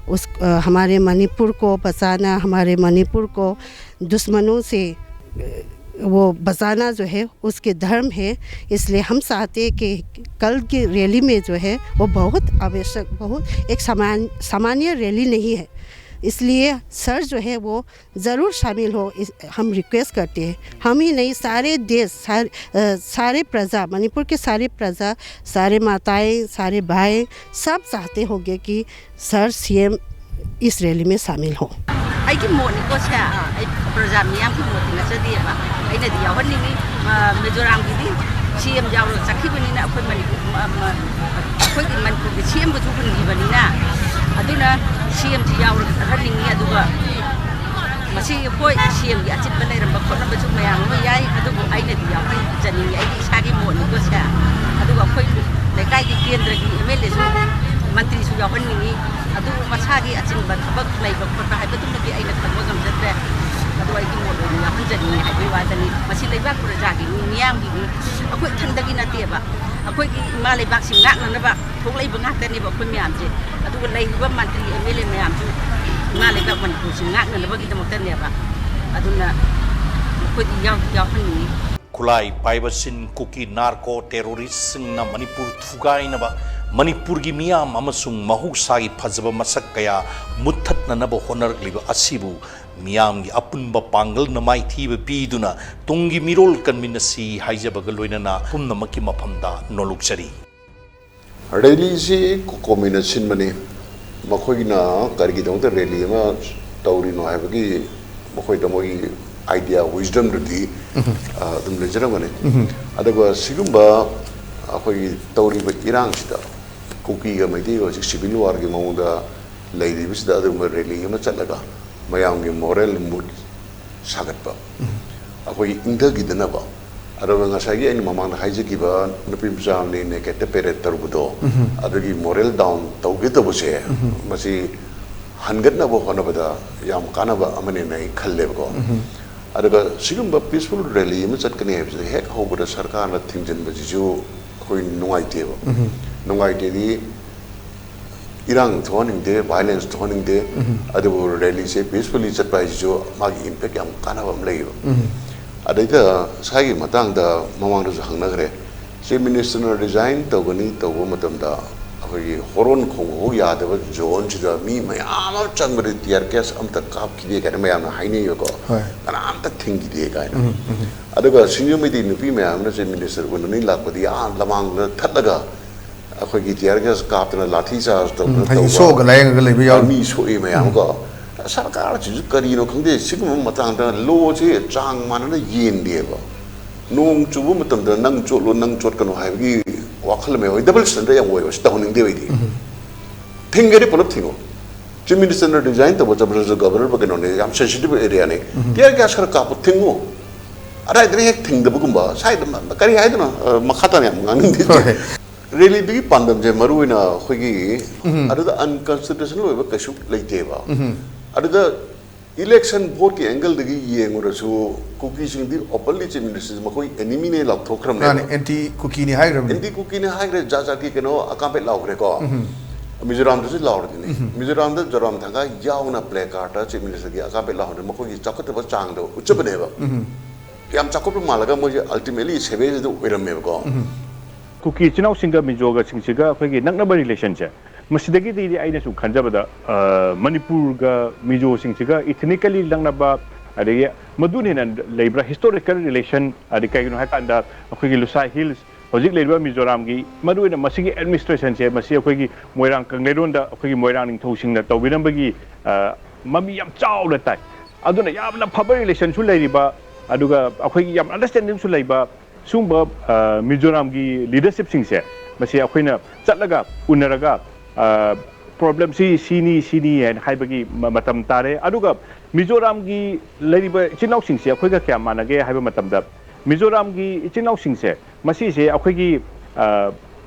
उस, अ, हमारे मणिपुर को बचाना, हमारे मणिपुर को दुश्मनों से, अ, वो बचाना जो है, उसके धर्म है। इसलिए हम चाहते हैं कि कल की रैली में जो है, वो बहुत आवश्यक, बहुत एक सामान-, सामान्य रैली नहीं है। इसलिए सर जो है, वो ज़रूर शामिल हो, इस, हम रिक्वेस्ट करते हैं। हम ही नहीं, सारे देश, सारे, अ, सारे प्रजा, मणिपुर के सारे प्रजा, सारे माताएं, सारे भाई, सब चाहते होंगे कि सर सीएम इस रैली में शामिल हो। ꯑꯩꯒꯤ ꯃꯣꯠꯅꯤꯀꯣ ꯁꯦ, ꯑꯩ ꯄ꯭ꯔꯖꯥ ꯃꯤꯌꯥꯝꯒꯤ ꯃꯣꯠꯇꯤ ꯅꯠꯆꯗꯦꯕ꯫ ꯑꯩꯅꯗꯤ ꯌꯥꯎꯍꯟꯅꯤꯡꯉꯤ꯫ ꯃ-, ꯃꯤꯖꯣꯔꯥꯝꯒꯤꯗꯤ ꯁꯤ ꯑꯦꯝ ꯌꯥꯎꯔꯒ ꯆꯠꯈꯤꯕꯅꯤꯅ ꯑꯩꯈꯣꯏ ꯃꯅꯤꯄꯨꯔ, ꯃ-, ꯃ-, ꯑꯩꯈꯣꯏꯒꯤ ꯃꯅꯤꯄꯨꯔꯒꯤ ꯁꯤ ꯑꯦꯝꯕꯨꯁꯨ ꯍꯨꯟꯈꯤꯕꯅꯤꯅ, ꯑꯗꯨꯅ ꯁꯤ ꯑꯦꯝꯁꯤ ꯌꯥꯎꯔꯒ ꯆꯠꯍꯟꯅꯤꯡꯉꯤ꯫ ꯑꯗꯨꯒ ꯃꯁꯤ ꯍꯣꯏ, ꯁꯤ ꯑꯦꯝꯒꯤ ꯑꯆꯤꯟꯕ ꯂꯩꯔꯝꯕ ꯈꯣꯠꯂꯝꯕꯁꯨ ꯃꯌꯥꯝ ꯑꯃ ꯌꯥꯏ, ꯑꯗꯨꯕꯨ ꯑꯩꯅꯗꯤ ꯌꯥꯎꯍꯟꯖꯅꯤꯡꯉꯤ, ꯑꯩꯒꯤ ꯏꯁꯥꯒꯤ ꯃꯣꯠꯅꯤꯀꯣ ꯁꯦ꯫ ꯑꯗꯨꯒ ꯑꯩꯈꯣꯏ ꯂꯩꯀꯥꯏꯒꯤ ꯀꯦꯟꯗ꯭ꯔꯒꯤ ꯑꯦꯝ ꯑꯦꯜ ꯑꯦꯁꯨ, ꯃꯟꯇ꯭ꯔꯤꯁꯨ ꯌꯥꯎꯍꯟꯅꯤꯡꯉꯤ꯫ ꯑꯗꯨ ꯃꯁꯥꯒꯤ ꯑꯆꯤꯟꯕ ꯊꯕꯛ ꯂꯩꯕ ꯈꯣꯠꯄ ꯍꯥꯏꯕꯗꯨꯃꯗꯤ ꯑꯩꯅ ꯈꯪꯕ ꯉꯝꯖꯗ꯭ꯔꯦ꯫ ꯑꯗꯣ ꯑꯩꯒꯤ ꯃꯣꯠ ꯑꯣꯏꯅ ꯌꯥꯎꯍꯟꯖꯅꯤꯡꯉꯤ ꯍꯥꯏꯕꯒꯤ ꯋꯥꯗꯅꯤ꯫ ꯃꯁꯤ ꯂꯩꯕꯥꯛ ꯄ꯭ꯔꯖꯥꯒꯤꯅꯤ, ꯃꯤꯌꯥꯝꯒꯤꯅꯤ, ꯑꯩꯈꯣꯏ ꯏꯊꯟꯗꯒꯤ ꯅꯠꯇꯦꯕ꯫ ꯑꯩꯈꯣꯏꯒꯤ ꯏꯃꯥ ꯂꯩꯕꯥꯛꯁꯤ ꯉꯥꯛꯅꯅꯕ ꯊꯣꯛꯂꯛꯏꯕ ꯉꯥꯛꯇꯅꯦꯕ ꯑꯩꯈꯣꯏ ꯃꯌꯥꯝꯁꯦ꯫ ꯑꯗꯨꯒ ꯂꯩꯔꯤꯕ ꯃꯟꯇ꯭ꯔꯤ, ꯑꯦꯝ ꯑꯦꯜ ꯑꯦ ꯃꯌꯥꯝꯁꯨ ꯏꯃꯥ ꯂꯩꯕꯥꯛ ꯃꯅꯤꯄꯨꯔꯁꯤ ꯉꯥꯛꯅꯅꯕꯒꯤꯗꯃꯛꯇꯅꯦꯕ꯫ ꯑꯗꯨꯅ ꯃꯈꯣꯏꯗꯤ ꯌꯥꯎ-, ꯌꯥꯎꯍꯟꯅꯤꯡꯉꯤ꯫ ꯈꯨꯠꯂꯥꯏ ꯄꯥꯏꯕꯁꯤꯡ ꯀꯨꯀꯤ ꯅꯥꯔꯀꯣ ꯇꯦꯔꯣꯔꯤꯁꯁꯤꯡꯅ ꯃꯅꯤꯄꯨꯔ ꯊꯨꯒꯥꯏꯅꯕ, ꯃꯅꯤꯄꯨꯔꯒꯤ ꯃꯤꯌꯥꯝ ꯑꯃꯁꯨꯡ ꯃꯍꯧꯁꯥꯒꯤ ꯐꯖꯕ ꯃꯁꯛ ꯀꯌꯥ ꯃꯨꯠꯊꯠꯅꯅꯕ ꯍꯣꯠꯅꯔꯛꯂꯤꯕ ꯑꯁꯤꯕꯨ ꯃꯤꯌꯥꯝꯒꯤ ꯑꯄꯨꯟꯕ ꯄꯥꯡꯒꯜꯅ ꯃꯥꯏꯊꯤꯕ ꯄꯤꯗꯨꯅ ꯇꯨꯡꯒꯤ ꯃꯤꯔꯣꯜ ꯀꯟꯃꯤꯟꯅꯁꯤ ꯍꯥꯏꯖꯕꯒ ꯂꯣꯏꯅꯅ ꯄꯨꯝꯅꯃꯛꯀꯤ ꯃꯐꯝꯗ ꯅꯣꯂꯨꯛꯆꯔꯤ꯫ ꯔꯦꯂꯤꯁꯤ ꯀꯣꯀꯣꯃꯤꯅ ꯁꯤꯟꯕꯅꯤ꯫ ꯃꯈꯣꯏꯒꯤꯅ ꯀꯔꯤꯒꯤꯗꯃꯛꯇ ꯔꯦꯂꯤ ꯑꯃ ꯇꯧꯔꯤꯅꯣ ꯍꯥꯏꯕꯒꯤ ꯃꯈꯣꯏꯗ ꯃꯣꯏꯒꯤ ꯑꯥꯏꯗꯤꯌꯥ, ꯋꯤꯁꯗꯝꯗꯨꯗꯤ, ꯑ, ꯑꯗꯨꯝ ꯂꯩꯖꯔꯝꯒꯅꯤ꯫ ꯑꯗꯨꯒ ꯁꯤꯒꯨꯝꯕ ꯑꯩꯈꯣꯏꯒꯤ ꯇꯧꯔꯤꯕ ꯏꯔꯥꯡꯁꯤꯗ ꯀꯨꯀꯤꯒ ꯃꯩꯇꯩꯒ ꯍꯧꯖꯤꯛ ꯁꯤꯚꯤꯜ ꯋꯥꯔꯒꯤ ꯃꯑꯣꯡꯗ ꯂꯩꯔꯤꯕꯁꯤꯗ ꯑꯗꯨꯒꯨꯝꯕ ꯔꯦꯂꯤ ꯑꯃ ꯆꯠꯂꯒ ꯃꯌꯥꯝꯒꯤ ꯃꯣꯔꯦꯜ ꯃꯨꯠ ꯁꯥꯒꯠꯄ, ꯑꯩꯈꯣꯏꯒꯤ ꯏꯪꯊꯈꯤꯗꯅꯕ꯫ ꯑꯗꯨꯒ ꯉꯁꯥꯏꯒꯤ ꯑꯩꯅ ꯃꯃꯥꯡꯗ ꯍꯥꯏꯖꯈꯤꯕ ꯅꯨꯄꯤ ꯃꯆꯥ ꯑꯃꯅ ꯅꯦꯀꯦꯠꯇ ꯄꯦꯔꯦꯠ ꯇꯧꯔꯨꯕꯗꯣ, ꯑꯗꯨꯒꯤ ꯃꯣꯔꯦꯜ ꯗꯥꯎꯟ ꯇꯧꯒꯦ ꯇꯧꯕꯁꯦ, ꯃꯁꯤ ꯍꯟꯒꯠꯅꯕ ꯍꯣꯠꯅꯕꯗ ꯌꯥꯝ ꯀꯥꯟꯅꯕ ꯑꯃꯅꯦꯅ ꯑꯩ ꯈꯜꯂꯦꯕꯀꯣ꯫ ꯑꯗꯨꯒ ꯁꯤꯒꯨꯝꯕ ꯄꯤꯁꯐꯨꯜ ꯔꯦꯂꯤ ꯑꯃ ꯆꯠꯀꯅꯤ ꯍꯥꯏꯕꯁꯤꯗ ꯍꯦꯛ ꯍꯧꯕꯗ ꯁꯔꯀꯥꯔꯅ ꯊꯤꯡꯖꯤꯟꯕꯁꯤꯁꯨ ꯑꯩꯈꯣꯏ ꯅꯨꯡꯉꯥꯏꯇꯦꯕ꯫ ꯅꯨꯡꯉꯥꯏꯇꯦꯗꯤ ꯏꯔꯥꯡ ꯊꯣꯛꯍꯟꯅꯤꯡꯗꯦ, ꯚꯥꯏꯂꯦꯟꯁ ꯊꯣꯛꯍꯟꯅꯤꯡꯗꯦ, ꯑꯗꯨꯕꯨ ꯔꯦꯂꯤꯁꯦ ꯄꯤꯁꯐꯨꯜꯂꯤ ꯆꯠꯄ ꯍꯥꯏꯁꯤꯁꯨ ꯃꯥꯒꯤ ꯏꯝꯄꯦꯛ ꯌꯥꯝ ꯀꯥꯟꯅꯕ ꯑꯃ ꯂꯩꯌꯦꯕ꯫ ꯑꯗꯩꯗ ꯉꯁꯥꯏꯒꯤ ꯃꯇꯥꯡꯗ ꯃꯃꯥꯡꯗꯁꯨ ꯍꯪꯅꯈ꯭ꯔꯦ, ꯆꯤꯐ ꯃꯤꯅꯤꯁꯇꯔꯅ ꯔꯤꯖꯥꯏꯟ ꯇꯧꯒꯅꯤ ꯇꯧꯕ ꯃꯇꯝꯗ ꯑꯩꯈꯣꯏꯒꯤ ꯍꯣꯔꯣꯟ ꯈꯣꯡꯕ ꯐꯥꯎ ꯌꯥꯗꯕ ꯖꯣꯟꯁꯤꯗ ꯃꯤ ꯃꯌꯥꯝ ꯑꯃ ꯆꯪꯕꯗ ꯇꯤꯌꯥꯔ ꯒ꯭ꯌꯥꯁ ꯑꯝꯇ ꯀꯥꯞꯈꯤꯗꯦ ꯀꯥꯏꯅ ꯃꯌꯥꯝꯅ ꯍꯥꯏꯅꯩꯌꯦꯕꯀꯣ꯫ ꯍꯣꯏ꯫ ꯀꯅꯥꯝꯇ ꯊꯤꯡꯈꯤꯗꯦ ꯀꯥꯏꯅ꯫ ꯑꯗꯨꯒ ꯁꯤꯡꯖꯃꯩꯗꯤ ꯅꯨꯄꯤ ꯃꯌꯥꯝꯅ ꯆꯤꯐ ꯃꯤꯅꯤꯁꯇꯔ ꯎꯅꯅꯤ ꯂꯥꯛꯄꯗꯤ ꯑꯥ ꯂꯃꯥꯡꯗ ꯊꯠꯂꯒ ꯑꯩꯈꯣꯏꯒꯤ ꯇꯤꯌꯥꯔ ꯒ꯭ꯌꯥꯁ ꯀꯥꯞꯇꯅ ꯂꯥꯊꯤ ꯆꯥꯔꯖ ꯇꯧꯗꯅ ꯍꯥꯏꯗꯤ ꯇꯧꯕ ꯁꯣꯛꯑꯒ ꯂꯥꯏꯌꯦꯡꯉꯒ ꯂꯩꯕ ꯌꯥꯎꯔꯤ꯫ ꯃꯤ ꯁꯣꯛꯏ ꯃꯌꯥꯝ ꯀꯣ꯫ ꯁꯔꯀꯥꯔꯁꯤꯁꯨ ꯀꯔꯤꯅꯣ ꯈꯪꯗꯦ, ꯁꯤꯒꯨꯝꯕ ꯃꯇꯥꯡꯗ ꯂꯣꯁꯤ ꯆꯥꯡ ꯃꯥꯟꯅꯅ ꯌꯦꯟꯗꯦꯕ꯫ ꯅꯣꯡ ꯆꯨꯕ ꯃꯇꯝꯗ ꯅꯪ ꯆꯣꯠꯂꯣ, ꯅꯪ ꯆꯣꯠꯀꯅꯨ ꯍꯥꯏꯕꯒꯤ ꯋꯥꯈꯜ ꯑꯃ ꯌꯥꯎꯋꯤ꯫ ꯗꯕꯜ ꯁ꯭ꯇꯦꯟꯗꯔꯗ ꯌꯥꯝ ꯑꯣꯏꯕ, ꯁꯤ ꯇꯧꯍꯟꯅꯤꯡꯗꯦ ꯑꯩꯗꯤ꯫ ꯊꯤꯡꯒꯗꯤ ꯄꯨꯂꯞ ꯊꯤꯡꯉꯣ꯫ ꯆꯤꯐ ꯃꯤꯅꯤꯁꯇꯔꯅ ꯔꯤꯖꯥꯏꯟ ꯇꯧꯕ ꯆꯠꯄꯗꯁꯨ ꯒꯕꯔꯅꯔ ꯀꯩꯅꯣꯅꯦ, ꯌꯥꯝ ꯁꯦꯟꯁꯤꯇꯤꯚ ꯑꯦꯔꯤꯌꯥꯅꯦ꯫ ꯇꯤꯌꯔ ꯒ꯭ꯌꯥꯁ ꯈꯔ ꯀꯥꯞꯄꯨ, ꯊꯤꯡꯉꯨ꯫ ꯑꯔꯥꯏꯗꯅ ꯍꯦꯛ ꯊꯤꯡꯗꯕꯒꯨꯝꯕ, ꯁ꯭ꯋꯥꯏꯗ ꯃ-, ꯀꯔꯤ ꯍꯥꯏꯗꯣꯏꯅꯣ? ꯑ, ꯃꯈꯥ ꯇꯥꯅ ꯌꯥꯝ ꯉꯥꯡꯅꯤꯡꯗꯦ꯫ ꯍꯣꯏ꯫ ꯔꯦꯂꯤꯗꯨꯒꯤ ꯄꯥꯟꯗꯝꯁꯦ ꯃꯔꯨ ꯑꯣꯏꯅ ꯑꯩꯈꯣꯏꯒꯤ ꯑꯗꯨꯗ ꯑꯟꯀꯟꯁꯇꯤꯇ꯭ꯌꯨꯁꯅꯦꯜ ꯑꯣꯏꯕ ꯀꯩꯁꯨ ꯂꯩꯇꯦꯕ꯫ ꯑꯗꯨꯗ ꯏꯂꯦꯛꯁꯟ ꯚꯣꯠꯀꯤ ꯑꯦꯡꯒꯜꯗꯒꯤ ꯌꯦꯡꯉꯨꯔꯁꯨ ꯀꯨꯀꯤꯁꯤꯡꯗꯤ ꯑꯣꯄꯟꯂꯤ ꯆꯤꯐ ꯃꯤꯅꯤꯁꯇꯔ ꯃꯈꯣꯏ ꯑꯦꯅꯤꯃꯤꯅꯦ ꯂꯥꯎꯊꯣꯛꯈ꯭ꯔꯕꯅꯦꯕ꯫ ꯃꯥꯅꯦ, ꯑꯦꯟꯇꯤ ꯀꯨꯀꯤꯅꯤ ꯍꯥꯏꯈ꯭ꯔꯕꯅꯤ꯫ ꯑꯦꯟꯇꯤ ꯀꯨꯀꯤꯅꯤ ꯍꯥꯏꯈ꯭ꯔꯦ, ꯖꯥꯠ ꯖꯥꯠꯀꯤ ꯀꯩꯅꯣ ꯑꯀꯥꯝꯄꯦꯠ ꯂꯥꯎꯈ꯭ꯔꯦꯀꯣ꯫ ꯃꯤꯖꯣꯔꯥꯝꯗꯁꯨ ꯂꯥꯎꯔꯤꯗꯨꯅꯤ꯫ ꯃꯤꯖꯣꯔꯥꯝꯗ ꯖꯣꯔꯥꯝ ꯊꯪꯒꯥ ꯌꯥꯎꯅ ꯄ꯭ꯂꯦ ꯀꯥꯔꯗ ꯆꯤꯐ ꯃꯤꯅꯤꯁꯇꯔꯒꯤ ꯑꯀꯥꯝꯄꯦꯠ ꯂꯥꯎꯍꯟꯗꯅ ꯃꯈꯣꯏꯒꯤ ꯆꯥꯎꯈꯠꯇꯕ ꯆꯥꯡꯗꯣ ꯎꯠꯆꯕꯅꯦꯕ꯫ ꯌꯥꯝ ꯆꯥꯎꯈꯠꯄ ꯃꯥꯜꯂꯒ ꯃꯣꯏꯁꯦ ꯑꯜꯇꯤꯃꯦꯠꯂꯤ ꯁꯦꯚꯦꯖ ꯑꯗꯨ ꯑꯣꯏꯔꯝꯃꯦꯕꯀꯣ꯫ ꯀꯨꯀꯤ ꯏꯆꯤꯟ ꯏꯅꯥꯎꯁꯤꯡꯒ ꯃꯤꯖꯣꯒ ꯁꯤꯡꯁꯤꯒ ꯑꯩꯈꯣꯏꯒꯤ ꯅꯛꯅꯕ ꯔꯤꯂꯦꯁꯟꯁꯦ, ꯃꯁꯤꯗꯒꯤꯗꯤ ꯑꯩꯅ ꯁꯨꯝ ꯈꯟꯖꯕꯗ, ꯑ, ꯃꯅꯤꯄꯨꯔꯒ ꯃꯤꯖꯣꯁꯤꯡꯁꯤꯒ ꯏꯊꯅꯤꯀꯦꯜꯂꯤ ꯅꯛꯅꯕ, ꯑꯗꯒꯤ ꯃꯗꯨꯅ ꯍꯦꯟꯅ ꯂꯩꯕ꯭ꯔꯥ, ꯍꯤꯁꯇꯣꯔꯤꯀꯦꯜ ꯔꯤꯂꯦꯁꯟ, ꯑꯗꯩ ꯀꯩꯒꯤꯅꯣ ꯍꯥꯏ ꯀꯥꯟꯗ ꯑꯩꯈꯣꯏꯒꯤ ꯂꯨꯁꯥꯏ ꯍꯤꯜꯁ, ꯍꯧꯖꯤꯛ ꯂꯩꯔꯤꯕ ꯃꯤꯖꯣꯔꯥꯝꯒꯤ, ꯃꯔꯨꯑꯣꯏꯅ ꯃꯁꯤꯒꯤ ꯑꯦꯗꯃꯤꯅꯤꯁꯇ꯭ꯔꯦꯁꯟꯁꯦ, ꯃꯁꯤ ꯑꯩꯈꯣꯏꯒꯤ ꯃꯣꯏꯔꯥꯡ ꯀꯪꯂꯩꯔꯣꯟꯗ ꯑꯩꯈꯣꯏꯒꯤ ꯃꯣꯏꯔꯥꯡ ꯅꯤꯡꯊꯧꯁꯤꯡꯅ ꯇꯧꯕꯤꯔꯝꯕꯒꯤ, ꯑ, ꯃꯃꯤ ꯌꯥꯝ ꯆꯥꯎꯅ ꯇꯥꯏ꯫ ꯑꯗꯨꯅ ꯌꯥꯝꯅ ꯐꯕ ꯔꯤꯂꯦꯁꯟꯁꯨ ꯂꯩꯔꯤꯕ, ꯑꯗꯨꯒ ꯑꯩꯈꯣꯏꯒꯤ ꯌꯥꯝ ꯑꯟꯗꯔꯁꯇꯦꯟꯗꯤꯡꯁꯨ ꯂꯩꯕ ꯁꯤꯒꯨꯝꯕ, ꯑ, ꯃꯤꯖꯣꯔꯥꯝꯒꯤ ꯂꯤꯗꯔꯁꯤꯞꯁꯤꯡꯁꯦ, ꯃꯁꯤ ꯑꯩꯈꯣꯏꯅ ꯆꯠꯂꯒ ꯎꯅꯔꯒ, ꯑ, ꯄ꯭ꯔꯣꯕ꯭ꯂꯦꯝꯁꯤ ꯁꯤꯅꯤ, ꯁꯤꯅꯤ ꯍꯥꯏꯅ ꯍꯥꯏꯕꯒꯤ ꯃ-, ꯃꯇꯝ ꯇꯥꯔꯦ꯫ ꯑꯗꯨꯒ ꯃꯤꯖꯣꯔꯥꯝꯒꯤ ꯂꯩꯔꯤꯕ ꯏꯆꯤꯟ ꯏꯅꯥꯎꯁꯤꯡꯁꯦ ꯑꯩꯈꯣꯏꯒ ꯀꯌꯥ ꯃꯥꯟꯅꯒꯦ ꯍꯥꯏꯕ ꯃꯇꯝꯗ, ꯃꯤꯖꯣꯔꯥꯝꯒꯤ ꯏꯆꯤꯟ ꯏꯅꯥꯎꯁꯤꯡꯁꯦ, ꯃꯁꯤꯁꯦ ꯑꯩꯈꯣꯏꯒꯤ, ꯑ,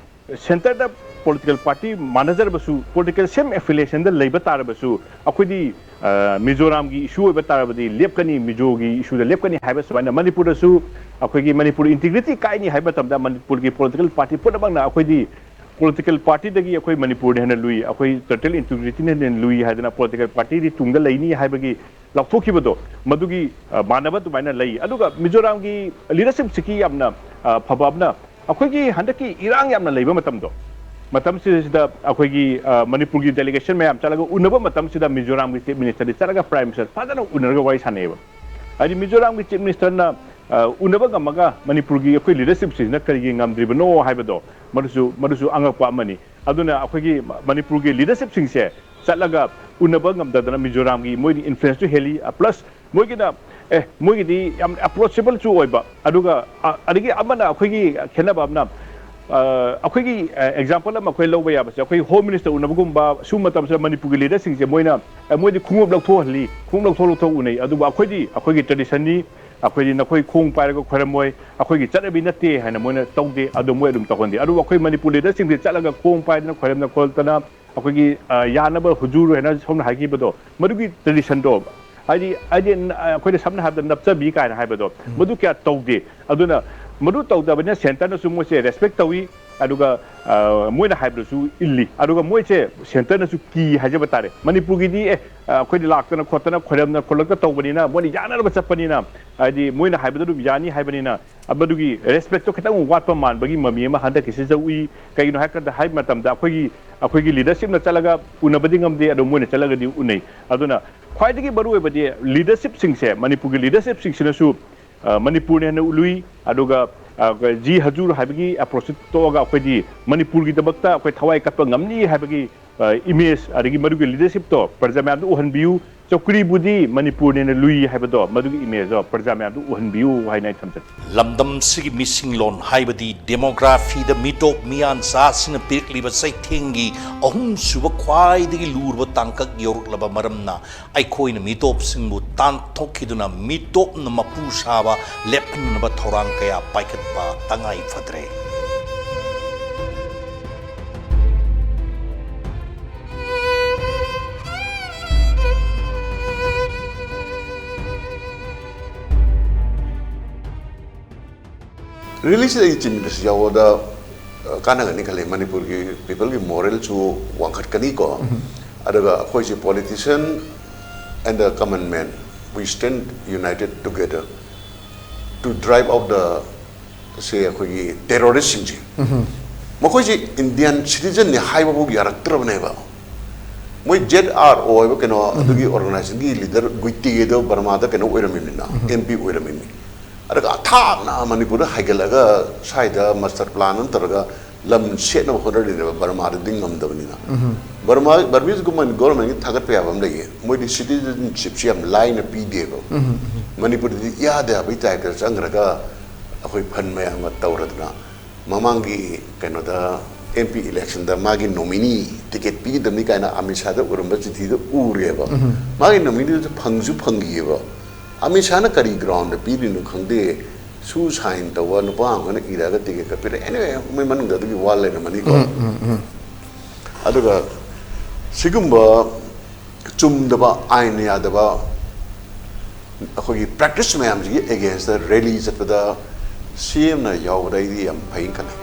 ꯁꯦꯟꯇꯔꯗ ꯄꯣꯂꯤꯇꯤꯀꯦꯜ ꯄꯥꯔꯇꯤ ꯃꯥꯟꯅꯖꯔꯕꯁꯨ, ꯄꯣꯂꯤꯇꯤꯀꯦꯜ ꯁꯦꯝ ꯑꯦꯐꯤꯂꯤꯌꯦꯁꯟꯗ ꯂꯩꯕ ꯇꯥꯔꯕꯁꯨ, ꯑꯩꯈꯣꯏꯗꯤ, ꯑ, ꯃꯤꯖꯣꯔꯥꯝꯒꯤ ꯏꯁꯨ ꯑꯣꯏꯕ ꯇꯥꯔꯕꯗꯤ ꯂꯦꯞꯀꯅꯤ, ꯃꯤꯖꯣꯒꯤ ꯏꯁꯨꯗ ꯂꯦꯞꯀꯅꯤ ꯍꯥꯏꯕ ꯁꯨꯃꯥꯏꯅ ꯃꯅꯤꯄꯨꯔꯗꯁꯨ ꯑꯩꯈꯣꯏꯒꯤ ꯃꯅꯤꯄꯨꯔ ꯏꯟꯇꯤꯒ꯭ꯔꯤꯇꯤ ꯀꯥꯏꯅꯤ ꯍꯥꯏꯕ ꯃꯇꯝꯗ ꯃꯅꯤꯄꯨꯔꯒꯤ ꯄꯣꯂꯤꯇꯤꯀꯦꯜ ꯄꯥꯔꯇꯤ ꯄꯨꯝꯅꯃꯛꯅ ꯑꯩꯈꯣꯏꯗꯤ ꯄꯣꯂꯤꯇꯤꯀꯦꯜ ꯄꯥꯔꯇꯤꯗꯒꯤ ꯑꯩꯈꯣꯏ ꯃꯅꯤꯄꯨꯔꯅ ꯍꯦꯟꯅ ꯂꯨꯏ, ꯑꯩꯈꯣꯏ ꯇꯦꯔꯤꯇꯣꯔꯤꯌꯦꯜ ꯏꯟꯇꯤꯒ꯭ꯔꯤꯇꯤꯅ ꯍꯦꯟꯅ ꯂꯨꯏ ꯍꯥꯏꯗꯅ ꯄꯣꯂꯤꯇꯤꯀꯦꯜ ꯄꯥꯔꯇꯤꯗꯤ ꯇꯨꯡꯗ ꯂꯩꯅꯤ ꯍꯥꯏꯕꯒꯤ ꯂꯥꯎꯊꯣꯛꯈꯤꯕꯗꯣ, ꯃꯗꯨꯒꯤ, ꯑ, ꯃꯥꯟꯅꯕ ꯑꯗꯨꯃꯥꯏꯅ ꯂꯩ꯫ ꯑꯗꯨꯒ ꯃꯤꯖꯣꯔꯥꯝꯒꯤ ꯂꯤꯗꯔꯁꯤꯞꯁꯤꯒꯤ ꯌꯥꯝꯅ, ꯑ, ꯐꯕ ꯑꯃꯅ, ꯑꯩꯈꯣꯏꯒꯤ ꯍꯟꯗꯛꯀꯤ ꯏꯔꯥꯡ ꯌꯥꯝꯅ ꯂꯩꯕ ꯃꯇꯝꯗꯣ, ꯃꯇꯝꯁꯤꯗ ꯑꯩꯈꯣꯏꯒꯤ, ꯑ, ꯃꯅꯤꯄꯨꯔꯒꯤ ꯗꯦꯂꯤꯒꯦꯁꯟ ꯃꯌꯥꯝ ꯆꯠꯂꯒ ꯎꯅꯕ ꯃꯇꯝꯁꯤꯗ ꯃꯤꯖꯣꯔꯥꯝꯒꯤ ꯆꯤꯐ ꯃꯤꯅꯤꯁꯇꯔꯗꯤ ꯆꯠꯂꯒ ꯄ꯭ꯔꯥꯏꯝ ꯃꯤꯅꯤꯁꯇꯔ ꯐꯖꯅ ꯎꯅꯔꯒ ꯋꯥꯔꯤ ꯁꯥꯟꯅꯩꯑꯕ꯫ ꯍꯥꯏꯗꯤ ꯃꯤꯖꯣꯔꯥꯝꯒꯤ ꯆꯤꯐ ꯃꯤꯅꯤꯁꯇꯔꯅ, ꯑ, ꯎꯅꯕ ꯉꯝꯃꯒ ꯃꯅꯤꯄꯨꯔꯒꯤ ꯑꯩꯈꯣꯏ ꯂꯤꯗꯔꯁꯤꯞꯁꯤꯡꯁꯤꯅ ꯀꯔꯤꯒꯤ ꯉꯝꯗ꯭ꯔꯤꯕꯅꯣ ꯍꯥꯏꯕꯗꯣ, ꯃꯗꯨꯁꯨ, ꯃꯗꯨꯁꯨ ꯑꯉꯛꯄ ꯑꯃꯅꯤ꯫ ꯑꯗꯨꯅ ꯑꯩꯈꯣꯏꯒꯤ ꯃꯅꯤꯄꯨꯔꯒꯤ ꯂꯤꯗꯔꯁꯤꯞꯁꯤꯡꯁꯦ ꯆꯠꯂꯒ ꯎꯅꯕ ꯉꯝꯗꯗꯅ ꯃꯤꯖꯣꯔꯥꯝꯒꯤ ꯃꯣꯏꯗꯤ ꯏꯟꯐ꯭ꯂꯨꯌꯦꯟꯁꯁꯨ ꯍꯦꯜꯂꯤ, ꯄ꯭ꯂꯁ ꯃꯣꯏꯒꯤꯅ ꯑꯦ ꯃꯣꯏꯒꯤꯗꯤ ꯌꯥꯝ ꯑꯦꯄ꯭ꯔꯣꯆꯦꯕꯜꯁꯨ ꯑꯣꯏꯕ꯫ ꯑꯗꯨꯒ ꯑ, ꯑꯗꯒꯤ ꯑꯃꯅ ꯑꯩꯈꯣꯏꯒꯤ ꯈꯦꯠꯅꯕ ꯑꯃꯅ, ꯑ, ꯑꯩꯈꯣꯏꯒꯤ ꯑꯦꯛꯖꯥꯝꯄꯜ ꯑꯃ ꯑꯩꯈꯣꯏ ꯂꯧꯕ ꯌꯥꯕꯁꯦ, ꯑꯩꯈꯣꯏ ꯍꯣꯝ ꯃꯤꯅꯤꯁꯇꯔ ꯎꯅꯕꯒꯨꯝꯕ ꯁꯨꯝꯕ ꯃꯇꯝꯁꯤꯗ ꯃꯅꯤꯄꯨꯔꯒꯤ ꯂꯤꯗꯔꯁꯤꯡꯁꯦ ꯃꯣꯏꯅ ꯑꯦ, ꯃꯣꯏꯗꯤ ꯈꯣꯡꯎꯞ ꯂꯧꯊꯣꯛꯍꯜꯂꯤ, ꯈꯣꯡꯎꯞ ꯂꯧꯊꯣꯛ ꯂꯧꯊꯣꯛ ꯎꯅꯩ꯫ ꯑꯗꯨꯕꯨ ꯑꯩꯈꯣꯏꯗꯤ ꯑꯩꯈꯣꯏꯒꯤ ꯇ꯭ꯔꯦꯗꯤꯁꯟꯅꯤ, ꯑꯩꯈꯣꯏꯗꯤ ꯅꯈꯣꯏ ꯈꯣꯡ ꯄꯥꯏꯔꯒ ꯈꯣꯏꯔꯝꯃꯣꯏ, ꯑꯩꯈꯣꯏꯒꯤ ꯆꯠꯅꯕꯤ ꯅꯠꯇꯦ ꯍꯥꯏꯅ ꯃꯣꯏꯅ ꯇꯧꯗꯦ꯫ ꯑꯗꯣ ꯃꯣꯏ ꯑꯗꯨꯝ ꯇꯧꯍꯟꯗꯦ꯫ ꯑꯗꯨꯕꯨ ꯑꯩꯈꯣꯏ ꯃꯅꯤꯄꯨꯔ ꯂꯤꯗꯔꯁꯤꯡꯁꯦ ꯆꯠꯂꯒ ꯈꯣꯡ ꯄꯥꯏꯗꯅ ꯈꯣꯏꯔꯝꯗꯅ ꯈꯣꯠꯇꯅ ꯑꯩꯈꯣꯏꯒꯤ ꯑ, ꯌꯥꯅꯕ ꯍꯨꯖꯨꯔ ꯍꯥꯏꯅ ꯁꯣꯝꯅ ꯍꯥꯏꯈꯤꯕꯗꯣ, ꯃꯗꯨꯒꯤ ꯇ꯭ꯔꯦꯗꯤꯁꯟꯗꯣ, ꯍꯥꯏꯗꯤ ꯍꯥꯏꯗꯤ ꯑꯩꯈꯣꯏꯅ ꯁꯝꯅ ꯍꯥꯏꯔꯕꯗ ꯅꯞꯆꯕꯤ ꯀꯥꯏꯅ ꯍꯥꯏꯕꯗꯣ, ꯃꯗꯨ ꯀꯌꯥ ꯇꯧꯗꯦ꯫ ꯑꯗꯨꯅ ꯃꯗꯨ ꯇꯧꯗꯕꯅꯤꯅ ꯁꯦꯟꯇꯔꯅꯁꯨ ꯃꯣꯏꯁꯦ ꯔꯦꯁꯄꯦꯛ ꯇꯧꯏ꯫ ꯑꯗꯨꯒ ꯑ, ꯃꯣꯏꯅ ꯍꯥꯏꯕꯗꯨꯁꯨ ꯏꯜꯂꯤ꯫ ꯑꯗꯨꯒ ꯃꯣꯏꯁꯦ ꯁꯦꯟꯇꯔꯅꯁꯨ ꯀꯤ ꯍꯥꯏꯖꯕ ꯇꯥꯔꯦ꯫ ꯃꯅꯤꯄꯨꯔꯒꯤꯗꯤ ꯑꯦ, ꯑ, ꯑꯩꯈꯣꯏꯗꯤ ꯂꯥꯛꯇꯅ ꯈꯣꯠꯇꯅ ꯈꯣꯏꯔꯝꯅ ꯈꯣꯠꯂꯛꯇ ꯇꯧꯕꯅꯤꯅ, ꯃꯣꯏꯅ ꯌꯥꯅꯅꯕ ꯆꯠꯄꯅꯤꯅ, ꯍꯥꯏꯗꯤ ꯃꯣꯏꯅ ꯍꯥꯏꯕꯗ ꯑꯗꯨꯝ ꯌꯥꯅꯤ ꯍꯥꯏꯕꯅꯤꯅ, ꯃꯗꯨꯒꯤ ꯔꯦꯁꯄꯦꯛꯇꯣ ꯈꯤꯇꯪ ꯋꯥꯠꯄ ꯃꯥꯟꯕꯒꯤ ꯃꯃꯤ ꯑꯃ ꯍꯟꯗꯛꯀꯤꯁꯤꯗ ꯎꯏ꯫ ꯀꯩꯒꯤꯅꯣ ꯍꯥꯏ ꯀꯥꯟꯗ, ꯍꯥꯏꯕ ꯃꯇꯝꯗ ꯑꯩꯈꯣꯏꯒꯤ ꯑꯩꯈꯣꯏꯒꯤ ꯂꯤꯗꯔꯁꯤꯞꯅ ꯆꯠꯂꯒ ꯎꯅꯕꯗꯤ ꯉꯝꯗꯦ, ꯑꯗꯣ ꯃꯣꯏꯅ ꯆꯠꯂꯒꯗꯤ ꯎꯅꯩ꯫ ꯑꯗꯨꯅ ꯈ꯭ꯋꯥꯏꯗꯒꯤ ꯃꯔꯨꯑꯣꯏꯕꯗꯤ ꯂꯤꯗꯔꯁꯤꯞꯁꯤꯡꯁꯦ, ꯃꯅꯤꯄꯨꯔꯒꯤ ꯂꯤꯗꯔꯁꯤꯞꯁꯤꯡꯁꯤꯅꯁꯨ ꯑ, ꯃꯅꯤꯄꯨꯔꯅ ꯍꯦꯟꯅ ꯎꯠꯂꯨꯏ꯫ ꯑꯗꯨꯒ ꯑ, ꯖꯤ ꯍꯖꯨꯔ ꯍꯥꯏꯕꯒꯤ ꯑꯦꯄ꯭ꯔꯣꯆꯁꯤ ꯇꯣꯛꯑꯒ ꯑꯩꯈꯣꯏꯗꯤ ꯃꯅꯤꯄꯨꯔꯒꯤꯗꯃꯛꯇ ꯑꯩꯈꯣꯏ ꯊꯋꯥꯏ ꯀꯠꯄ ꯉꯝꯅꯤ ꯍꯥꯏꯕꯒꯤ ꯏꯃꯦꯖ, ꯑꯗꯒꯤ ꯃꯗꯨꯒꯤ ꯂꯤꯗꯔꯁꯤꯞꯇꯣ ꯄ꯭ꯔꯖꯥ ꯃꯌꯥꯝꯗ ꯎꯍꯟꯕꯤꯌꯨ꯫ ꯆꯧꯀ꯭ꯔꯤꯕꯨꯗꯤ ꯃꯅꯤꯄꯨꯔꯅ ꯍꯦꯟꯅ ꯂꯨꯏ ꯍꯥꯏꯕꯗꯣ, ꯃꯗꯨꯒꯤ ꯏꯃꯦꯖꯇꯣ ꯄ꯭ꯔꯖꯥ ꯃꯌꯥꯝꯗ ꯎꯍꯟꯕꯤꯌꯨ ꯍꯥꯏꯅ ꯑꯩ ꯊꯝꯖꯒꯦ꯫ ꯂꯝꯗꯝꯁꯤꯒꯤ ꯃꯤꯁꯤꯡꯂꯣꯟ ꯍꯥꯏꯕꯗꯤ ꯗꯦꯃꯣꯒ꯭ꯔꯥꯐꯤꯗ ꯃꯤꯇꯣꯞ ꯃꯤꯌꯥꯟꯆꯥꯁꯤꯡꯅ ꯄꯤꯔꯛꯂꯤꯕ ꯆꯩꯊꯦꯡꯒꯤ ꯑꯍꯨꯝꯁꯨꯕ ꯈ꯭ꯋꯥꯏꯗꯒꯤ ꯂꯨꯔꯕ ꯇꯥꯡꯀꯛ ꯌꯧꯔꯛꯂꯕ ꯃꯔꯝꯅ, ꯑꯩꯈꯣꯏꯅ ꯃꯤꯇꯣꯞꯁꯤꯡꯕꯨ ꯇꯥꯟꯊꯣꯛꯈꯤꯗꯨꯅ ꯃꯤꯇꯣꯞꯅ ꯃꯄꯨ ꯁꯥꯕ ꯂꯦꯞꯍꯟꯅꯕ ꯊꯧꯔꯥꯡ ꯀꯌꯥ ꯄꯥꯏꯈꯠꯄ ꯇꯉꯥꯏ ꯐꯗ꯭ꯔꯦ꯫ ꯔꯤꯂꯤꯁꯤꯗ ꯑꯩ ꯆꯤꯟꯕꯁꯨ ꯌꯥꯎꯕꯗ, ꯑ, ꯀꯥꯟꯅꯒꯅꯤ ꯈꯜꯂꯤ꯫ ꯃꯅꯤꯄꯨꯔꯒꯤ ꯄꯤꯄꯜꯒꯤ ꯃꯣꯔꯦꯜꯁꯨ ꯋꯥꯡꯈꯠꯀꯅꯤꯀꯣ꯫ ꯑꯗꯨꯒ ꯑꯩꯈꯣꯏꯁꯦ politician and the common man, we stand united together to drive out the, ꯁꯦ ꯑꯩꯈꯣꯏꯒꯤ ꯇꯦꯔꯣꯔꯤꯁꯁꯤꯡꯁꯦ꯫ ꯃꯈꯣꯏꯁꯦ ꯏꯟꯗꯤꯌꯥꯟ ꯁꯤꯇꯤꯖꯟꯅꯤ ꯍꯥꯏꯕꯐꯥꯎ ꯌꯥꯔꯛꯇ꯭ꯔꯕꯅꯦꯕ꯫ ꯃꯣꯏ ꯖꯦꯠ ꯑꯥꯔ ꯑꯣ ꯍꯥꯏꯕ ꯀꯩꯅꯣ, ꯑꯗꯨꯒꯤ ꯑꯣꯔꯒꯅꯥꯏꯖꯦꯁꯟꯒꯤ ꯂꯤꯗꯔ ꯒꯨꯏꯇꯤꯒꯦꯗꯣ ꯕꯔꯃꯥꯗ ꯀꯩꯅꯣ ꯑꯣꯏꯔꯝꯃꯤꯅꯤꯅ, ꯑꯦꯝ ꯄꯤ ꯑꯣꯏꯔꯝꯃꯤꯅꯤ꯫ ꯑꯗꯨꯒ ꯑꯊꯥꯞꯅ ꯃꯅꯤꯄꯨꯔꯗ ꯍꯥꯏꯒꯠꯂꯒ ꯁ꯭ꯋꯥꯏꯗ ꯃꯥꯁꯇꯔ ꯄ꯭ꯂꯥꯟ ꯑꯃ ꯇꯧꯔꯒ ꯂꯝ ꯁꯦꯠꯅꯕ ꯍꯣꯠꯅꯔꯤꯅꯦꯕ, ꯕꯔꯃꯥꯗꯗꯤ ꯉꯝꯗꯕꯅꯤꯅ꯫ ꯕꯔꯃꯥ, Burmese ꯒꯨꯝꯕ ꯒꯣꯔꯃꯦꯟꯒꯤ ꯊꯥꯒꯠꯄ ꯌꯥꯕ ꯑꯃ ꯂꯩꯌꯦ, ꯃꯣꯏꯗꯤ ꯁꯤꯇꯤꯖꯟꯁꯤꯞꯁꯤ ꯌꯥꯝ ꯂꯥꯏꯅ ꯄꯤꯗꯦꯕ꯫ ꯃꯅꯤꯄꯨꯔꯗꯗꯤ ꯏꯌꯥꯗ ꯌꯥꯕꯒꯤ ꯇꯥꯏꯞꯇ ꯆꯪꯈ꯭ꯔꯒ ꯑꯩꯈꯣꯏ ꯐꯟ ꯃꯌꯥꯝꯒ ꯇꯧꯔꯗꯅ, ꯃꯃꯥꯡꯒꯤ ꯀꯩꯅꯣꯗ ꯑꯦꯝ ꯄꯤ ꯏꯂꯦꯛꯁꯟꯗ ꯃꯥꯒꯤ ꯅꯣꯃꯤꯅꯤ ꯇꯤꯀꯦꯠ ꯄꯤꯒꯗꯕꯅꯤ ꯀꯥꯏꯅ ꯑꯃꯤꯠ ꯁꯥꯍꯗ ꯎꯔꯝꯕ ꯆꯤꯊꯤꯗꯨ ꯎꯔꯦꯕ꯫ ꯃꯥꯒꯤ ꯅꯣꯃꯤꯅꯤꯗꯨꯁꯨ ꯐꯪꯁꯨ ꯐꯪꯈꯤꯑꯕ꯫ ꯑꯃꯤꯠ ꯁꯥꯍꯅ ꯀꯔꯤ ꯒ꯭ꯔꯥꯎꯟꯗ ꯄꯤꯔꯤꯅꯣ ꯈꯪꯗꯦ, ꯁꯨ ꯁꯥꯏꯟ ꯇꯧꯕ ꯅꯨꯄꯥ ꯑꯃꯅ ꯏꯔꯒ ꯇꯤꯀꯦꯠ ꯀꯛꯄꯤꯔꯦ꯫ ꯑꯦꯅꯤꯋꯦ, ꯃꯣꯏ ꯃꯅꯨꯡꯗ ꯑꯗꯨꯒꯤ ꯋꯥ ꯂꯩꯔꯝꯃꯅꯤꯀꯣ꯫ ꯑꯗꯨꯒ ꯁꯤꯒꯨꯝꯕ ꯆꯨꯝꯗꯕ, ꯑꯥꯏꯟ ꯌꯥꯗꯕ ꯑꯩꯈꯣꯏꯒꯤ ꯄ꯭ꯔꯦꯛꯇꯤꯁ ꯃꯌꯥꯝꯁꯤꯒꯤ ꯑꯦꯒꯦꯟꯁꯇ ꯔꯦꯂꯤ ꯆꯠꯄꯗ ꯁꯤ ꯑꯦꯝꯅ ꯌꯥꯎꯕꯗ ꯑꯩꯗꯤ ꯌꯥꯝ ꯐꯩꯅ ꯈꯜꯂꯦ꯫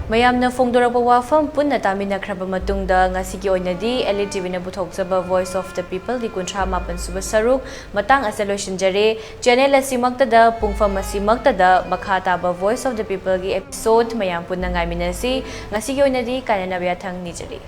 ꯃꯌꯥꯝꯅ ꯐꯣꯡꯗꯣꯔꯛꯄ ꯋꯥꯐꯝ ꯄꯨꯟꯅ ꯇꯥꯃꯤꯟꯅꯈ꯭ꯔꯕ ꯃꯇꯨꯡꯗ, ꯉꯁꯤꯒꯤ ꯑꯣꯏꯅꯗꯤ ꯑꯦꯜ ꯏ ꯇꯤ ꯚꯤꯅ ꯄꯨꯊꯣꯛꯆꯕ Voice of the Peopleꯒꯤ ꯀꯨꯟꯊ꯭ꯔꯥ ꯃꯥꯄꯟ ꯁꯨꯕ ꯁꯔꯨꯛ ꯃꯇꯥꯡ ꯑꯁꯤꯗ ꯂꯣꯏꯁꯤꯟꯖꯔꯦ꯫ ꯆꯦꯅꯦꯜ ꯑꯁꯤꯃꯛꯇꯗ, ꯄꯨꯡꯐꯝ ꯑꯁꯤꯃꯛꯇꯗ ꯃꯈꯥ ꯇꯥꯕ Voice of the Peopleꯒꯤ ꯑꯦꯄꯤꯁꯣꯗ ꯃꯌꯥꯝ ꯄꯨꯟꯅ ꯉꯥꯏꯃꯤꯟꯅꯁꯤ꯫ ꯉꯁꯤꯒꯤ ꯑꯣꯏꯅꯗꯤ ꯀꯥꯏꯅꯅꯕ ꯌꯥꯊꯪ ꯅꯤꯖꯔꯤ꯫